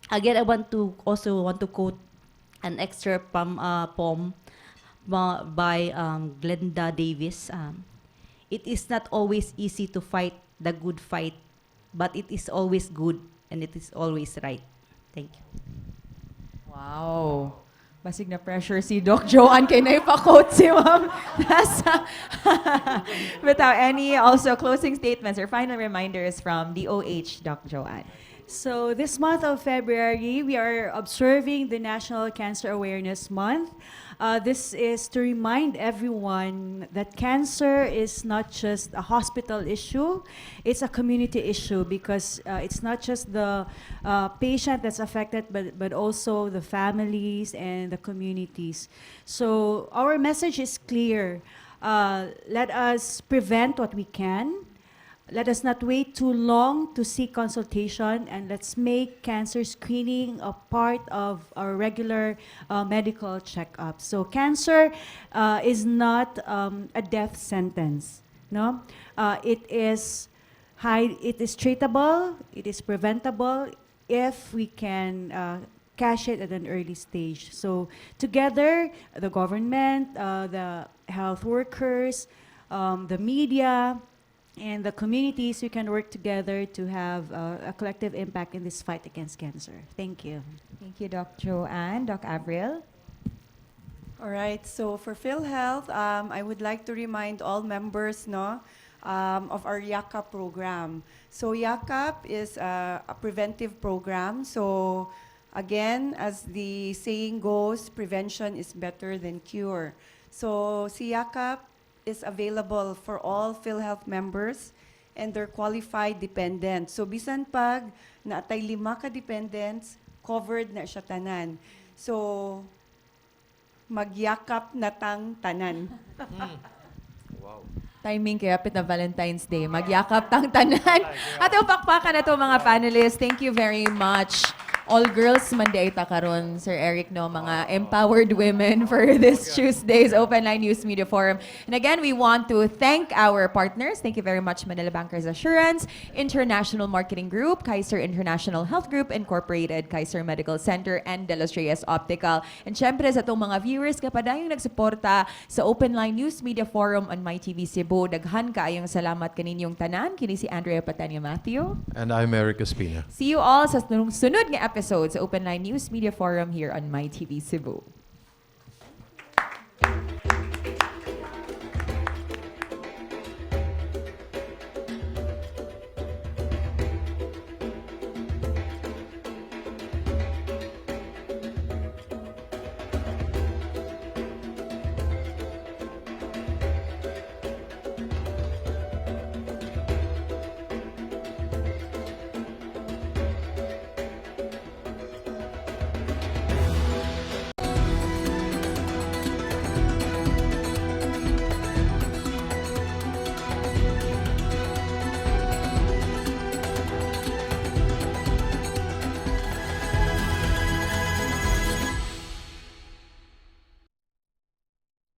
again, I want to also want to quote an excerpt from a poem by Glenda Davis. "It is not always easy to fight the good fight, but it is always good and it is always right." Thank you. Wow. Basig na pressure si Doc Joanne kay naipa-quote si Ma'am Tessa. Without any also closing statements or final reminders from DOH, Doc Joanne. So this month of February, we are observing the National Cancer Awareness Month. This is to remind everyone that cancer is not just a hospital issue, it's a community issue because it's not just the patient that's affected, but also the families and the communities. So our message is clear. Let us prevent what we can. Let us not wait too long to seek consultation, and let's make cancer screening a part of our regular medical checkup. So cancer is not a death sentence. No, it is high. It is treatable. It is preventable if we can catch it at an early stage. So together, the government, the health workers, the media, and the communities, we can work together to have a collective impact in this fight against cancer. Thank you. Thank you, Doc Joanne. Doc Avril? All right. So for PhilHealth, I would like to remind all members, no, of our YAKAP program. So YAKAP is a preventive program. So again, as the saying goes, prevention is better than cure. So si YAKAP is available for all PhilHealth members and their qualified dependents. So bisan pag naa tay lima ka dependents, covered na siya tanan. So magyakap na tang tanan. Wow. Timing kay hapit na Valentine's Day. Magyakap tang tanan. At pakpakan na to, mga panelists. Thank you very much. All girls man diay ta karon, Sir Eric, no, mga empowered women for this Tuesday's Open Line News Media Forum. And again, we want to thank our partners. Thank you very much, Manila Bankers Assurance, International Marketing Group, Kaiser International Health Group Incorporated, Kaiser Medical Center, and De Los Reyes Optical. And syempre sa atong mga viewers kapadayong nagsuporta sa Open Line News Media Forum on MyTV Cebu. Daghan kaayong salamat kaninyong tanan. Kini si Andrea Patania Matthew. And I'm Eric Espina. See you all sa sunod nga episode sa Open Line News Media Forum here on MyTV Cebu.